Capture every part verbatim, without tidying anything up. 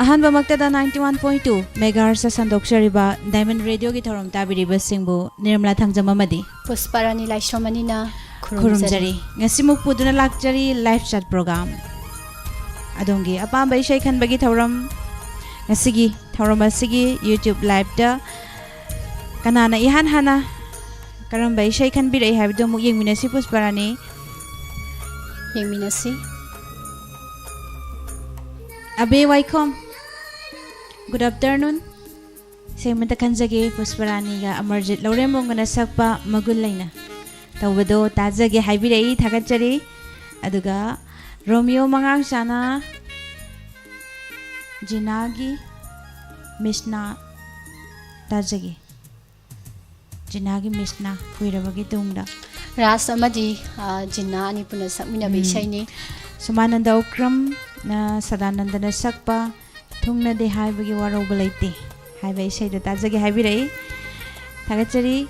ꯑꯍꯥꯟꯕꯃꯛꯇꯗ ninety one point two megahertz ꯁꯟꯗꯣꯛꯆꯔꯤꯕ Diamond Radio ꯒꯤ ꯊꯧꯔꯝ ꯇꯥꯕꯤꯔꯤꯕꯁꯤꯡꯕꯨ ꯅꯤꯔꯃꯂꯥ ꯊꯥꯡꯖꯝ ꯑꯃꯗꯤ ꯄꯨꯁꯄꯥꯔꯥꯅꯤ ꯂꯥꯏꯁ꯭ꯔꯝ ꯑꯅꯤꯅ ꯈꯨꯔꯨꯝꯖꯔꯤ꯫ ꯈꯨꯔꯨꯝꯖꯔꯤ꯫ ꯉꯁꯤꯃꯨꯛ ꯄꯨꯗꯨꯅ ꯂꯥꯛꯆꯔꯤ live chat program꯫ ꯑꯗꯣꯝꯒꯤ ꯑꯄꯥꯝꯕ ꯏꯁꯩ ꯈꯟꯕꯒꯤ ꯊꯧꯔꯝ꯫ ꯉꯁꯤꯒꯤ ꯊꯧꯔꯝ ꯑꯁꯤꯒꯤ YouTube live ꯇ ꯀꯅꯥꯅ ꯏꯍꯥꯟ ꯍꯥꯟꯅ ꯀꯔꯝꯕ ꯏꯁꯩ ꯈꯟꯕꯤꯔꯛꯏ ꯍꯥꯏꯕꯗꯨ ꯑꯃꯨꯛ ꯌꯦꯡꯃꯤꯟꯅꯁꯤ, ꯄꯨꯁꯄꯥꯔꯥꯅꯤ꯫ ꯌꯦꯡꯃꯤꯟꯅꯁꯤ꯫ ꯑꯕꯦ ꯋꯥꯏꯈꯣꯝ, good afternoon꯫ ꯏꯁꯩ ꯑꯃꯇ ꯈꯟꯖꯒꯦ, ꯄꯨꯁꯄꯥꯔꯥꯅꯤꯒ ꯑꯃꯔꯖꯤꯠ ꯂꯧꯔꯦꯝꯕꯝꯒꯅ ꯁꯛꯄ ꯃꯒꯨꯟ ꯂꯩꯅ ꯇꯧꯕꯗꯣ ꯇꯥꯖꯒꯦ ꯍꯥꯏꯕꯤꯔꯛꯏ, ꯊꯥꯒꯠꯆꯔꯤ꯫ ꯑꯗꯨꯒ ꯔꯣꯃꯤꯌꯣ ꯃꯉꯥꯡꯆꯥꯅ ꯖꯤꯅꯥꯒꯤ ꯃꯤꯁꯅꯥ ꯇꯥꯖꯒꯦ꯫ ꯖꯤꯅꯥꯒꯤ ꯃꯤꯁꯅꯥ ꯀꯨꯏꯔꯕꯒꯤ ꯇꯨꯡꯗ꯫ ꯔꯥꯖ ꯑꯃꯗꯤ, ꯑ, ꯖꯤꯅꯥ ꯑꯅꯤ ꯄꯨꯟꯅ ꯁꯛꯃꯤꯟꯅꯕ ꯎꯝ꯫ ꯏꯁꯩꯅꯤ꯫ ꯁꯨꯃꯥꯅꯟꯗ ꯎꯀ꯭ꯔꯝꯅ ꯁꯗꯥꯅꯟꯗꯅ ꯁꯛꯄ ꯊꯨꯡꯅꯗꯦ ꯍꯥꯏꯕꯒꯤ ꯋꯥꯔꯧꯕ ꯂꯩꯇꯦ ꯍꯥꯏꯕ ꯏꯁꯩꯗꯣ ꯇꯥꯖꯒꯦ ꯍꯥꯏꯕꯤꯔꯛꯏ꯫ ꯊꯥꯒꯠꯆꯔꯤ꯫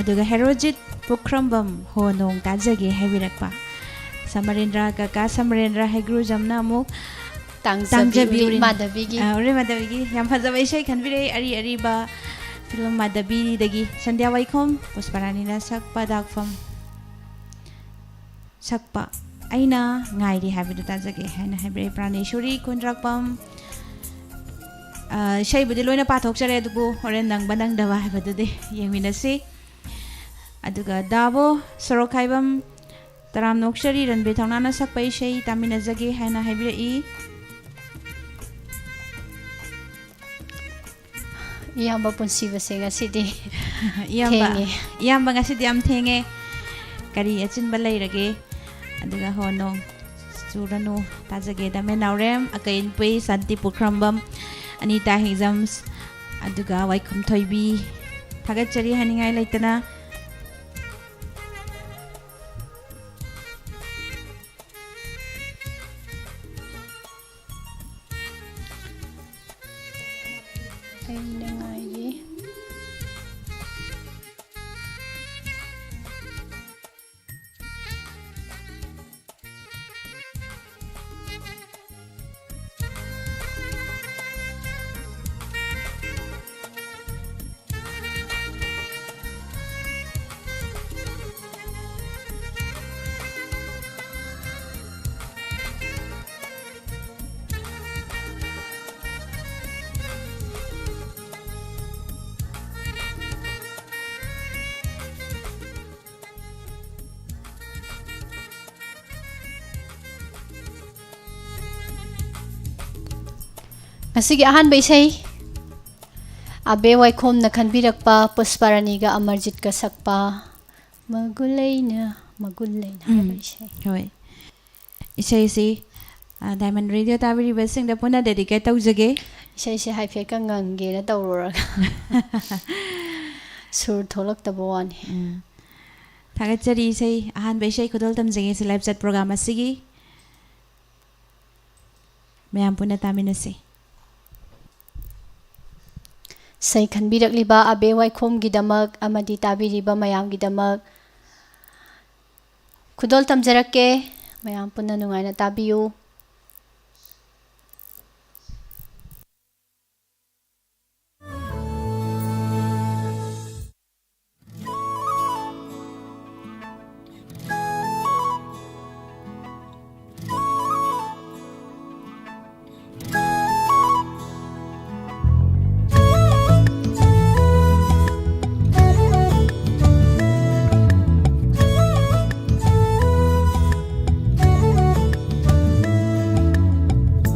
ꯑꯗꯨꯒ ꯍꯦꯔꯣꯖꯤꯠ ꯄꯨꯈ꯭ꯔꯝꯕꯝ ꯍꯣ ꯅꯣꯡ ꯇꯥꯖꯒꯦ ꯍꯥꯏꯕꯤꯔꯛꯄ꯫ ꯁꯃꯔꯦꯟꯗ꯭ꯔ, ꯀꯀꯥ ꯁꯃꯔꯦꯟꯗ꯭ꯔ ꯍꯩꯒ꯭ꯔꯨꯖꯝꯅ ꯑꯃꯨꯛ ꯇꯥꯡꯖꯕꯤ ꯇꯥꯡꯖꯕꯤ ꯎꯔꯤ ꯎꯔꯤ-, ꯃꯥꯙꯕꯤꯒꯤ꯫ ꯑ, ꯎꯔꯤ ꯃꯥꯙꯕꯤꯒꯤ ꯌꯥꯝ ꯐꯖꯕ ꯏꯁꯩ ꯈꯟꯕꯤꯔꯛꯏ꯫ ꯑꯔꯤ ꯑꯔꯤꯕ ꯐꯤꯂꯝ ꯃꯥꯙꯕꯤꯗꯒꯤ ꯁꯟꯙ꯭ꯌꯥ ꯋꯥꯏꯈꯣꯝ, ꯄꯨꯁꯄꯥꯔꯥꯅꯤꯅ ꯁꯛꯄ ꯗꯥꯛꯐꯝ ꯁꯛꯄ ꯑꯩꯅ ꯉꯥꯏꯔꯤ ꯍꯥꯏꯕꯗꯨ ꯇꯥꯖꯒꯦ ꯍꯥꯏꯅ ꯍꯥꯏꯕꯤꯔꯛꯏ ꯄ꯭ꯔꯥꯅꯦꯁꯣꯔꯤ ꯈꯨꯟꯗ꯭ꯔꯥꯛꯄꯝ꯫ ꯑ, ꯏꯁꯩꯕꯨꯗꯤ ꯂꯣꯏꯅ ꯄꯥꯊꯣꯛꯆꯔꯦ, ꯑꯗꯨꯕꯨ ꯍꯣꯔꯦꯟ ꯅꯪꯕ ꯅꯪꯗꯕ ꯍꯥꯏꯕꯗꯨꯗꯤ ꯌꯦꯡꯃꯤꯟꯅꯁꯤ꯫ ꯑꯗꯨꯒ ꯗꯥꯕꯣ ꯁꯣꯔꯣꯛꯈꯥꯏꯕꯝ, ꯇꯔꯥꯝ ꯅꯣꯛꯆꯔꯤ ꯔꯟꯕꯤꯔ ꯊꯧꯅꯥꯅ ꯁꯛꯄ ꯏꯁꯩ ꯇꯥꯃꯤꯟꯅꯖꯒꯦ ꯍꯥꯏꯅ ꯍꯥꯏꯕꯤꯔꯛꯏ꯫ ꯏꯌꯥꯝꯕ ꯄꯨꯟꯁꯤꯕꯁꯦ ꯉꯁꯤꯗꯤ ꯏꯌꯥꯝꯕ, ꯊꯦꯡꯉꯦ꯫ ꯏꯌꯥꯝꯕ ꯉꯁꯤꯗꯤ ꯌꯥꯝ ꯊꯦꯡꯉꯦ꯫ ꯀꯔꯤ ꯑꯆꯤꯟꯕ ꯂꯩꯔꯒꯦ? ꯑꯗꯨꯒ ꯍꯣ ꯅꯣꯡ ꯆꯨꯔꯅꯨ ꯇꯥꯖꯒꯦ꯫ ꯗꯥꯃꯦ ꯅꯥꯎꯔꯦꯝ, ꯑꯀꯩ ꯏꯟꯄꯨꯏ, ꯁꯥꯟꯇꯤ ꯄꯨꯈ꯭ꯔꯝꯕꯝ, ꯑꯅꯤꯇꯥ ꯍꯤꯡꯖꯝ, ꯑꯗꯨꯒ ꯋꯥꯏꯈꯨꯝ ꯊꯣꯏꯕꯤ꯫ ꯊꯥꯒꯠꯆꯔꯤ ꯍꯥꯏꯅꯤꯡꯉꯥꯏ ꯂꯩꯇꯅ꯫ ꯑꯩꯅ ꯉꯥꯏꯔꯤ꯫ ꯉꯁꯤꯒꯤ ꯑꯍꯥꯟꯕ ꯏꯁꯩ ꯑꯕꯦ ꯋꯥꯏꯈꯣꯝꯅ ꯈꯟꯕꯤꯔꯛꯄ, ꯄꯨꯁꯄꯥꯔꯥꯅꯤꯒ ꯑꯃꯔꯖꯤꯠꯀ ꯁꯛꯄ ꯃꯒꯨꯟ ꯂꯩꯅ, ꯃꯒꯨꯟ ꯂꯩꯅ ꯍꯥꯏꯕ ꯎꯝ꯫ ꯏꯁꯩ꯫ ꯍꯣꯏ꯫ ꯏꯁꯩꯁꯤ, ꯑ, Diamond Radio ꯇꯥꯕꯤꯔꯤꯕꯁꯤꯡꯗ ꯄꯨꯟꯅ dedicate ꯇꯧꯖꯒꯦ꯫ ꯏꯁꯩꯁꯦ ꯍꯥꯏꯐꯦꯠꯀ ꯉꯪꯒꯦꯅ ꯇꯧꯔꯨꯔꯒ ꯁꯨꯔ ꯊꯣꯛꯂꯛꯇꯕ ꯋꯥꯅꯤ꯫ ꯎꯝ꯫ ꯊꯥꯒꯠꯆꯔꯤ꯫ ꯏꯁꯩ, ꯑꯍꯥꯟꯕ ꯏꯁꯩ ꯈꯨꯗꯣꯜ ꯇꯝꯖꯒꯦ ꯁꯤ live chat program ꯑꯁꯤꯒꯤ꯫ ꯃꯌꯥꯝ ꯄꯨꯟꯅ ꯇꯥꯃꯤꯟꯅꯁꯤ꯫ ꯏꯁꯩ ꯈꯟꯕꯤꯔꯛꯂꯤꯕ ꯑꯕꯦ ꯋꯥꯏꯈꯣꯝꯒꯤꯗꯃꯛ ꯑꯃꯗꯤ ꯇꯥꯕꯤꯔꯤꯕ ꯃꯌꯥꯝꯒꯤꯗꯃꯛ ꯈꯨꯗꯣꯜ ꯇꯝꯖꯔꯛꯀꯦ꯫ ꯃꯌꯥꯝ ꯄꯨꯟꯅ ꯅꯨꯡꯉꯥꯏꯅ ꯇꯥꯕꯤꯌꯨ꯫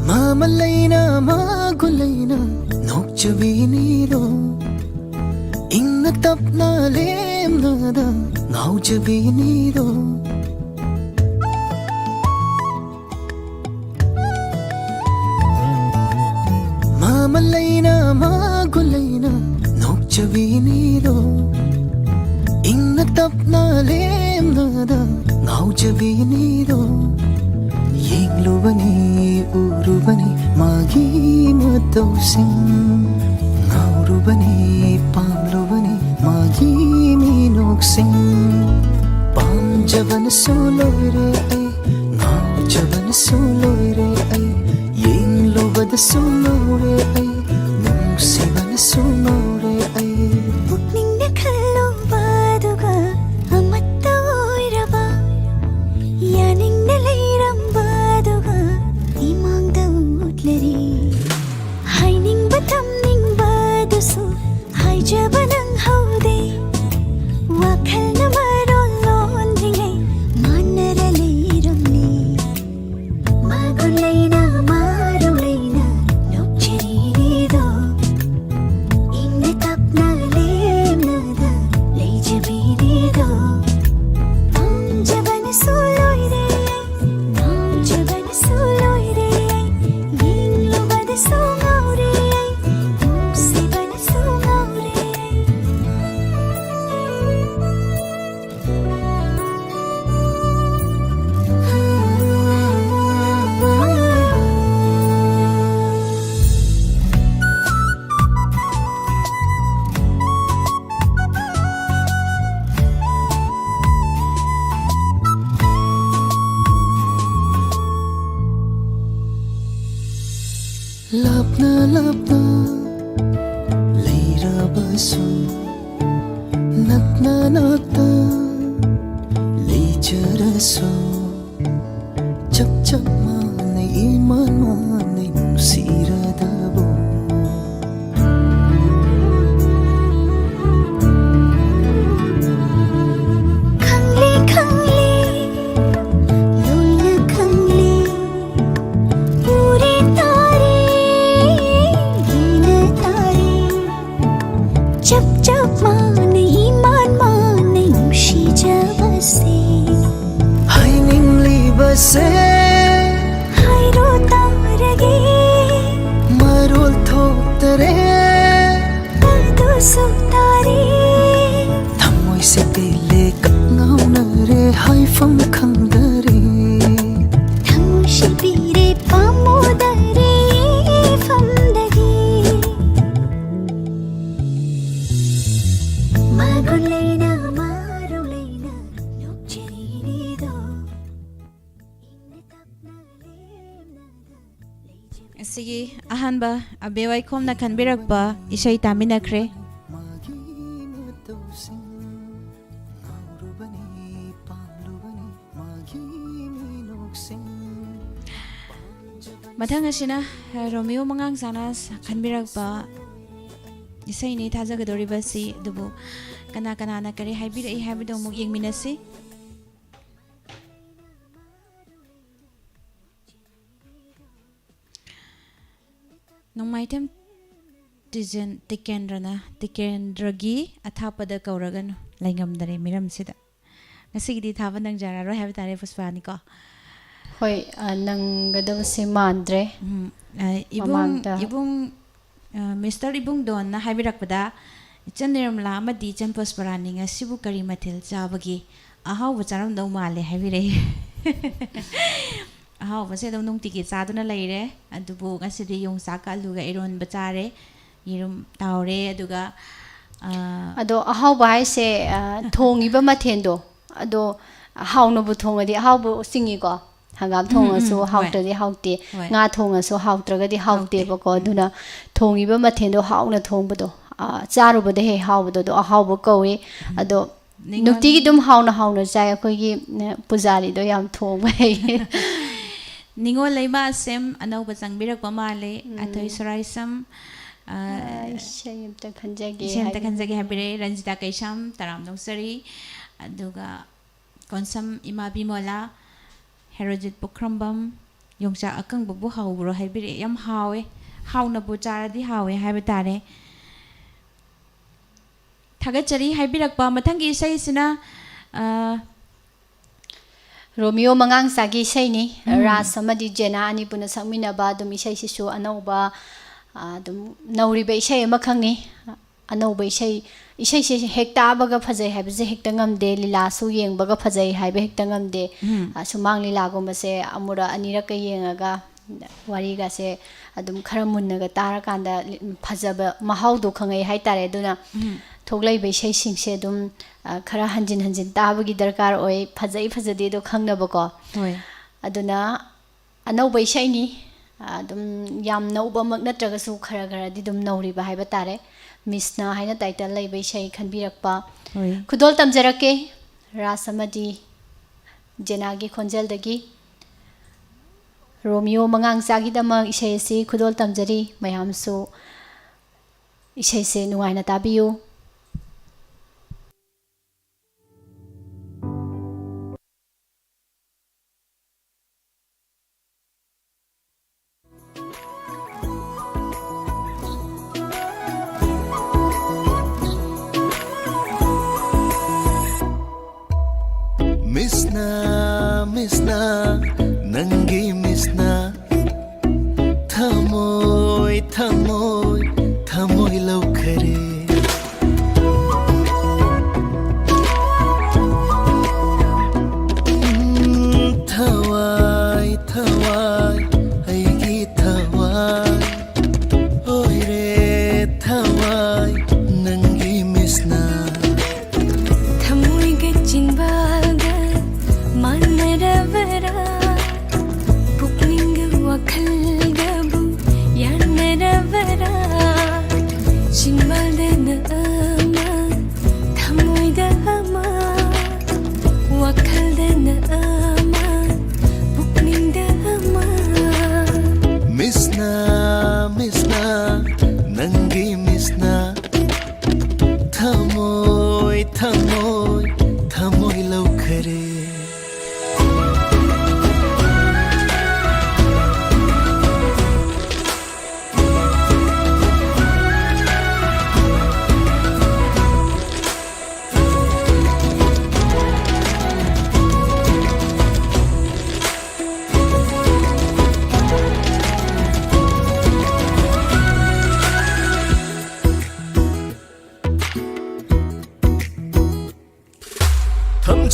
ꯃꯃꯜ ꯂꯩꯅ ꯃꯒꯨꯟ ꯂꯩꯅ ꯅꯣꯛꯆꯕꯤꯅꯤꯗꯣ, ꯏꯪꯅ ꯇꯞꯅ ꯂꯦꯝꯅꯗ ꯉꯥꯎꯖꯕꯤꯅꯤꯗꯣ꯫ ꯃꯃꯜ ꯂꯩꯅ ꯃꯒꯨꯟ ꯂꯩꯅ ꯅꯣꯛꯆꯕꯤꯅꯤꯗꯣ, ꯏꯪꯅ ꯇꯞꯅ ꯂꯦꯝꯅꯗ ꯉꯥꯎꯖꯕꯤꯅꯤꯗꯣ꯫ ꯌꯦꯡꯂꯨꯕꯅꯤ, ꯎꯔꯨꯕꯅꯤ ꯃꯥꯒꯤ ꯃꯇꯧꯁꯤꯡ, ꯉꯥꯎꯔꯨꯕꯅꯤ, ꯄꯥꯝꯂꯨꯕꯅꯤ ꯃꯥꯒꯤ ꯃꯤꯅꯣꯛꯁꯤꯡ꯫ ꯄꯥꯝꯖꯕꯅꯁꯨ ꯂꯣꯏꯔꯦ ꯑꯩ, ꯉꯥꯎꯖꯕꯅꯁꯨ ꯂꯣꯏꯔꯦ ꯑꯩ, ꯌꯦꯡꯂꯨꯕꯗꯁꯨ ꯉꯥꯎꯔꯦ ꯑꯩ, ꯅꯨꯡꯁꯤꯕꯅꯁꯨ ꯉꯥꯎꯔꯦ ꯑꯩ꯫ ꯄꯨꯛꯅꯤꯡꯅ ꯈꯜꯂꯨꯕꯗꯨꯒ ꯑꯃꯠꯇ ꯑꯣꯏꯔꯕ, ꯌꯥꯅꯤꯡꯅ ꯂꯩꯔꯝꯕꯗꯨꯒ ꯏꯃꯥꯡꯗ ꯎꯠꯂꯔꯤ꯫ ꯍꯥꯏꯅꯤꯡꯕ ꯊꯝꯅꯤꯡꯕꯗꯨꯁꯨ ꯍꯥꯏꯖꯕ ꯅꯪꯍꯧꯗꯦ꯫ ꯋꯥꯈꯜꯅ ꯃꯔꯣꯜ ꯂꯣꯟꯗ꯭ꯔꯤꯉꯩ ꯃꯥꯟꯅꯔ ꯂꯩꯔꯝꯂꯦ꯫ ꯃꯒꯨꯟ ꯂꯩꯅ ꯃꯔꯧ ꯂꯩꯅ ꯅꯣꯛꯆ ꯂꯥꯞꯅ ꯂꯩꯔꯕꯁꯨ, ꯅꯛꯅ ꯅꯛꯇ ꯂꯩꯖꯔꯁꯨ, ꯆꯞ ꯆꯞ ꯃꯥꯟꯅꯩ, ꯏꯃꯥꯟ ꯃꯥꯟꯅꯩ, ꯅꯨꯡꯁꯤꯔꯗꯕ꯫ ꯈꯪꯂꯦ, ꯈꯪꯂꯦ, ꯂꯣꯏꯅ ꯈꯪꯂꯦ, ꯎꯔꯦ ꯇꯥꯔꯦ, ꯌꯦꯡꯂꯦ ꯇꯥꯔꯦ, ꯆꯞ ꯆꯞ ꯃꯥꯟꯅꯩ, ꯏꯃꯥꯟ ꯃꯥꯟꯅꯩ, ꯅꯨꯡꯁꯤꯖꯕꯁꯦ꯫ ꯍꯥꯏꯅꯤꯡꯂꯤꯕꯁꯦ ꯍꯥꯏꯔꯣ ꯇꯥꯔꯒꯦ, ꯃꯔꯣꯜ ꯊꯣꯛꯇꯔꯦ, ꯑꯗꯨꯁꯨ ꯇꯥꯔꯦ꯫ ꯊꯃꯣꯏꯁꯦ ꯄꯦꯜꯂꯦ, ꯀꯞ ꯉꯥꯎꯅꯔꯦ, ꯍꯥꯏꯐꯝ ꯈꯪꯗꯔꯦ꯫ ꯊꯃꯣꯏꯁꯦ ꯄꯤꯔꯦ, ꯄꯥꯝꯃꯨꯗꯔꯦ, ꯏꯐꯝꯗꯒꯤ꯫ ꯃꯒꯨꯟ ꯂꯩꯅ, ꯃꯔꯧ ꯂꯩꯅ, ꯅꯣꯛꯆꯔꯤꯅꯤꯗꯣ꯫ ꯏꯪꯅ ꯇꯞꯅ ꯂꯦꯝꯅꯒ ꯂꯩꯖꯕ꯫ ꯑꯁꯤꯒꯤ ꯑꯍꯥꯟꯕ ꯑꯕꯦ ꯋꯥꯏꯈꯣꯝꯅ ꯈꯟꯕꯤꯔꯛꯄ ꯏꯁꯩ ꯇꯥꯃꯤꯟꯅꯈ꯭ꯔꯦ꯫ ꯃꯥꯒꯤ ꯃꯇꯧꯁꯤꯡ ꯉꯥꯎꯔꯨꯕꯅꯤ, ꯄꯥꯝꯂꯨꯕꯅꯤ, ꯃꯥꯒꯤ ꯃꯤꯅꯣꯛꯁꯤꯡ꯫ ꯃꯊꯪ ꯑꯁꯤꯅ ꯔꯣꯃꯤꯌꯣ ꯃꯉꯥꯡꯆꯥꯅ ꯈꯟꯕꯤꯔꯛꯄ ꯏꯁꯩꯅꯤ ꯊꯥꯖꯒꯗꯧꯔꯤꯕꯁꯤ꯫ ꯑꯗꯨꯕꯨ ꯀꯅꯥ ꯀꯅꯥꯅ ꯀꯔꯤ ꯍꯥꯏꯕꯤꯔꯛꯏ ꯍꯥꯏꯕꯗꯣ ꯑꯃꯨꯛ ꯌꯦꯡꯃꯤꯟꯅꯁꯤ꯫ ꯅꯣꯡꯃꯥꯏꯊꯦꯝ ꯇꯤꯖꯦꯟ ꯇꯤꯀꯦꯟꯗ꯭ꯔꯅ, ꯇꯤꯀꯦꯟꯗ꯭ꯔꯒꯤ ꯑꯊꯥꯞꯄꯗ ꯀꯧꯔꯒꯅꯨ, ꯂꯩꯉꯝꯗꯔꯦ ꯃꯤꯔꯝꯁꯤꯗ꯫ ꯉꯁꯤꯒꯤꯗꯤ ꯊꯥꯕ ꯅꯪꯖꯔꯔꯣꯏ ꯍꯥꯏꯕ ꯇꯥꯔꯦ, ꯄꯨꯁꯄꯥꯅꯤꯀꯣ꯫ ꯍꯣꯏ, ꯑ, ꯅꯪꯒꯗꯕꯁꯦ ꯃꯥꯟꯗ꯭ꯔꯦ꯫ ꯎꯝ, ꯑ, ꯏꯕꯨꯡ, ꯃꯃꯥꯡꯗ꯫ ꯏꯕꯨꯡ, ꯑ, ꯃꯤꯁꯇꯔ ꯏꯕꯨꯡꯗꯣꯟꯅ ꯍꯥꯏꯕꯤꯔꯛꯄꯗ, "ꯏꯆꯟ ꯅꯤꯔꯃꯂꯥ ꯑꯃꯗꯤ ꯏꯆꯟ ꯄꯨꯁꯄꯔꯥꯅꯤ ꯉꯁꯤꯕꯨ ꯀꯔꯤ ꯃꯊꯦꯜ ꯆꯥꯕꯒꯦ? ꯑꯍꯥꯎꯕ ꯆꯥꯔꯝꯗꯧ ꯃꯥꯜꯂꯦ" ꯍꯥꯏꯕꯤꯔꯛꯏ꯫ ꯑꯍꯥꯎꯕꯁꯦ ꯑꯗꯨꯝ ꯅꯨꯡꯇꯤꯒꯤ ꯆꯥꯗꯨꯅ ꯂꯩꯔꯦ, ꯑꯗꯨꯕꯨ ꯉꯁꯤꯗꯤ ꯌꯣꯡꯆꯥꯛꯀ ꯑꯂꯨꯒ ꯏꯔꯣꯟꯕ ꯆꯥꯔꯦ, ꯌꯦꯔꯨꯝ ꯇꯥꯎꯔꯦ, ꯑꯗꯨꯒ, ꯑ, ꯑꯗꯣ ꯑꯍꯥꯎꯕ ꯍꯥꯏꯁꯦ, ꯑ, ꯊꯣꯡꯉꯤꯕ ꯃꯊꯦꯜꯗꯣ, ꯑꯗꯣ ꯍꯥꯎꯅꯕꯨ ꯊꯣꯡꯉꯗꯤ ꯑꯍꯥꯎꯕ ꯆꯤꯡꯉꯤꯀꯣ꯫ ꯍꯪꯒꯥꯝ ꯊꯣꯡꯉꯁꯨ ꯎꯝ, ꯍꯣꯏ꯫ ꯍꯥꯎꯇ꯭ꯔꯗꯤ ꯍꯥꯎꯇꯦ, ꯍꯣꯏ꯫ ꯉꯥ ꯊꯣꯡꯉꯁꯨ ꯍꯥꯎꯇ꯭ꯔꯒꯗꯤ ꯍꯥꯎꯇꯦ꯫ ꯍꯥꯎꯇꯦꯕꯀꯣ꯫ ꯑꯗꯨꯅ ꯊꯣꯡꯉꯤꯕ ꯃꯊꯦꯜꯗꯣ ꯍꯥꯎꯅ ꯊꯣꯡꯕꯗꯣ, ꯑ, ꯆꯥꯔꯨꯕꯗ ꯍꯦꯛ ꯍꯥꯎꯕꯗꯣ, ꯑꯗꯣ ꯑꯍꯥꯎꯕ ꯀꯧꯏ꯫ ꯎꯝ꯫ ꯑꯗꯣ ꯅꯤꯉꯣꯜ ꯅꯨꯡꯇꯤꯒꯤ ꯑꯗꯨꯝ ꯍꯥꯎꯅ ꯍꯥꯎꯅ ꯆꯥꯏ꯫ ꯑꯩꯈꯣꯏꯒꯤ, ꯅ, ꯄꯨꯖꯥꯔꯤꯗꯣ ꯌꯥꯝ ꯊꯣꯡꯕ ꯍꯩ꯫ ꯅꯤꯉꯣꯜ ꯂꯩꯃꯥ ꯁꯦꯝ ꯑꯅꯧꯕ ꯆꯪꯕꯤꯔꯛꯄ ꯃꯥꯜꯂꯦ꯫ ꯎꯝ꯫ ꯑꯊꯣꯏ ꯁꯣꯔꯥꯏꯁꯝ, ꯑ, ꯑ, ꯏꯁꯩ ꯑꯝꯇ ꯈꯟꯖꯒꯦ ꯏꯁꯩ ꯑꯝꯇ ꯍꯥꯏꯕꯤꯕ꯫ ꯈꯟꯖꯒꯦ ꯍꯥꯏꯕꯤꯔꯛꯑꯦ꯫ ꯔꯟꯖꯤꯇꯥ ꯀꯩꯁꯥꯝ, ꯇꯔꯥꯝ ꯅꯣꯛꯆꯔꯤ꯫ ꯑꯗꯨꯒ ꯀꯣꯟꯁꯝ ꯏꯃꯥ ꯕꯤꯃꯣꯂꯥ, ꯍꯦꯔꯣꯖꯤꯠ ꯄꯨꯈ꯭ꯔꯝꯕꯝ, ꯌꯣꯡꯆꯥꯛ ꯑꯀꯪꯕꯕꯨ ꯍꯥꯎꯕ꯭ꯔꯣ ꯍꯥꯏꯕꯤꯔꯛꯑꯦ꯫ ꯌꯥꯝ ꯍꯥꯎꯋꯦ꯫ ꯍꯥꯎꯅꯕꯨ ꯆꯥꯔꯗꯤ ꯍꯥꯎꯋꯦ ꯍꯥꯏꯕ ꯇꯥꯔꯦ꯫ ꯊꯥꯒꯠꯆꯔꯤ ꯍꯥꯏꯕꯤꯔꯛꯄ꯫ ꯃꯊꯪꯒꯤ ꯏꯁꯩꯁꯤꯅ, ꯑ, ꯔꯣꯃꯤꯌꯣ ꯃꯉꯥꯡꯆꯥꯒꯤ ꯏꯁꯩꯅꯤ꯫ ꯎꯝ꯫ ꯔꯥꯖ ꯑꯃꯗꯤ ꯖꯦꯅꯥ ꯑꯅꯤ ꯄꯨꯟꯅ ꯁꯛꯃꯤꯟꯅꯕ ꯑꯗꯨꯝ ꯏꯁꯩꯁꯤꯁꯨ ꯑꯅꯧꯕ, ꯑ, ꯑꯗꯨꯝ ꯅꯧꯔꯤꯕ ꯏꯁꯩ ꯑꯃꯈꯛꯅꯤ꯫ ꯑꯅꯧꯕ ꯏꯁꯩ, ꯏꯁꯩꯁꯦ ꯍꯦꯛ ꯇꯥꯕꯒ ꯐꯖꯩ ꯍꯥꯏꯕꯁꯦ ꯍꯦꯛꯇ ꯉꯝꯗꯦ, ꯂꯤꯂꯥꯁꯨ ꯌꯦꯡꯕꯒ ꯐꯖꯩ ꯍꯥꯏꯕ ꯍꯦꯛꯇ ꯉꯝꯗꯦ꯫ ꯎꯝ꯫ ꯑ, ꯁꯨꯃꯥꯡ ꯂꯤꯂꯥꯒꯨꯝꯕꯁꯦ ꯑꯃꯨꯔꯛ ꯑꯅꯤꯔꯛꯀ ꯌꯦꯡꯉꯒ ꯋꯥꯔꯤꯒꯁꯦ ꯑꯗꯨꯝ ꯈꯔ ꯃꯨꯟꯅꯒ ꯇꯥꯔꯀꯥꯟꯗ ꯂꯤ-, ꯐꯖꯕ ꯃꯍꯥꯎꯗꯣ ꯈꯪꯉꯛꯑꯦ ꯍꯥꯏꯇꯥꯔꯦ꯫ ꯑꯗꯨꯅ ꯎꯝ꯫ ꯊꯣꯛꯂꯛꯏꯕ ꯏꯁꯩꯁꯤꯡꯁꯦ ꯑꯗꯨꯝ, ꯑ, ꯈꯔ ꯍꯟꯖꯤꯟ ꯍꯟꯖꯤꯟ ꯇꯥꯕꯒꯤ ꯗꯔꯀꯥꯔ ꯑꯣꯏ, ꯐꯖꯩ ꯐꯖꯗꯦꯗꯣ ꯈꯪꯅꯕꯀꯣ꯫ ꯍꯣꯏ꯫ ꯑꯗꯨꯅ ꯑꯅꯧꯕ ꯏꯁꯩꯅꯤ꯫ ꯑꯗꯨꯝ ꯌꯥꯝ ꯅꯧꯕꯃꯛ ꯅꯠꯇ꯭ꯔꯒꯁꯨ ꯈꯔ ꯈꯔꯗꯤ ꯑꯗꯨꯝ ꯅꯧꯔꯤꯕ ꯍꯥꯏꯕ ꯇꯥꯔꯦ꯫ ꯃꯤꯁꯅ ꯍꯥꯏꯅ ꯇꯥꯏꯇꯜ ꯂꯩꯕ ꯏꯁꯩ ꯈꯟꯕꯤꯔꯛꯄ꯫ ꯍꯣꯏ꯫ ꯈꯨꯗꯣꯜ ꯇꯝꯖꯔꯛꯀꯦ, ꯔꯥꯖ ꯑꯃꯗꯤ ꯖꯦꯅꯥꯒꯤ ꯈꯣꯟꯖꯦꯜꯗꯒꯤ꯫ ꯔꯣꯃꯤꯌꯣ ꯃꯉꯥꯡꯆꯥꯒꯤꯗꯃꯛ ꯏꯁꯩ ꯑꯁꯤ ꯈꯨꯗꯣꯜ ꯇꯝꯖꯔꯤ꯫ ꯃꯌꯥꯝꯁꯨ ꯏꯁꯩꯁꯦ ꯅꯨꯡꯉꯥꯏꯅ ꯇꯥꯕꯤꯌꯨ꯫ ꯃꯤꯁꯅ, ꯃꯤꯁꯅ, ꯅꯪꯒꯤ ꯃꯤꯁꯅ ꯊꯃꯣꯏ, ꯊꯃꯣꯏ, ꯊꯃꯣꯏ ꯂꯧꯈꯔꯦ꯫ ꯎꯝ, ꯊꯋꯥꯏ, ꯊꯋꯥꯏ, ꯑꯩꯒꯤ ꯊꯋꯥꯏ ꯑꯣꯏꯔꯦ ꯊꯋꯥꯏ ꯅꯪꯒꯤ ꯃꯤꯁꯅ꯫ ꯊꯃꯣꯏꯒ ꯆꯤꯟꯕꯥꯜꯒ ꯃꯥꯟꯅꯔꯕꯔꯥ?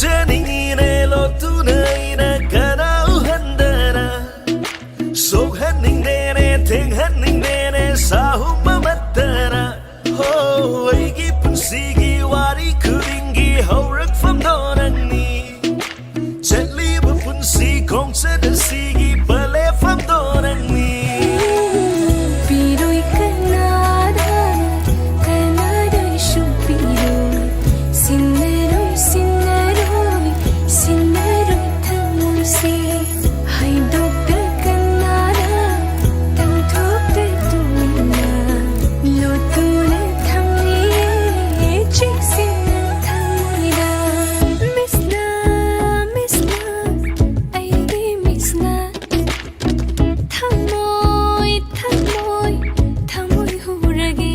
ꯆꯅꯤꯡꯉꯤꯅꯦ ꯂꯣꯠꯇꯨꯅ ꯑꯩꯅ ꯀꯅꯥ ꯎꯍꯟꯗꯅ, ꯁꯣꯛꯍꯟꯅꯤꯡꯗꯦꯅꯦ ꯊꯦꯡꯍꯟꯅꯤꯡꯗꯦꯅꯦ ꯁꯥꯍꯨꯝ ꯑꯃꯠꯇꯅ꯫ ꯍꯣ, ꯑꯩꯒꯤ ꯄꯨꯟꯁꯤꯒꯤ ꯋꯥꯔꯤ ꯈꯨꯗꯤꯡꯒꯤ ꯍꯧꯔꯛꯐꯝꯗꯣ ꯅꯪꯅꯤ꯫ ꯆꯠꯂꯤꯕ ꯄꯨꯟꯁꯤ ꯈꯣꯡꯆꯠ ꯑꯁꯤꯒꯤ ꯄꯂꯦꯐꯝꯗꯣ ꯅꯪꯅꯤ꯫ ꯄꯤꯔꯣꯏ ꯀꯅꯥꯗ, ꯀꯅꯥꯗꯁꯨ ꯄꯤꯔꯣꯏ꯫ ꯁꯤꯟꯅꯔꯣꯏ, ꯁꯤꯟꯅꯔꯣꯏ, ꯁꯤꯟꯅꯔꯣꯏ ꯊꯃꯣꯏꯁꯦ꯫ ꯍꯥꯏꯗꯣꯛꯇ ꯀꯅꯥꯗ, ꯇꯝꯊꯣꯛꯇ ꯇꯨꯃꯤꯟꯅ꯫ ꯂꯣꯠꯇꯨꯅ ꯊꯝꯂꯤꯌꯦ ꯆꯦꯛꯁꯤꯟꯅ ꯊꯃꯣꯏꯗ꯫ ꯃꯤꯁꯅ, ꯃꯤꯁꯅ, ꯑꯩꯒꯤ ꯃꯤꯁꯅ꯫ ꯊꯃꯣꯏ, ꯊꯃꯣꯏ, ꯊꯃꯣꯏ ꯍꯨꯔꯒꯦ꯫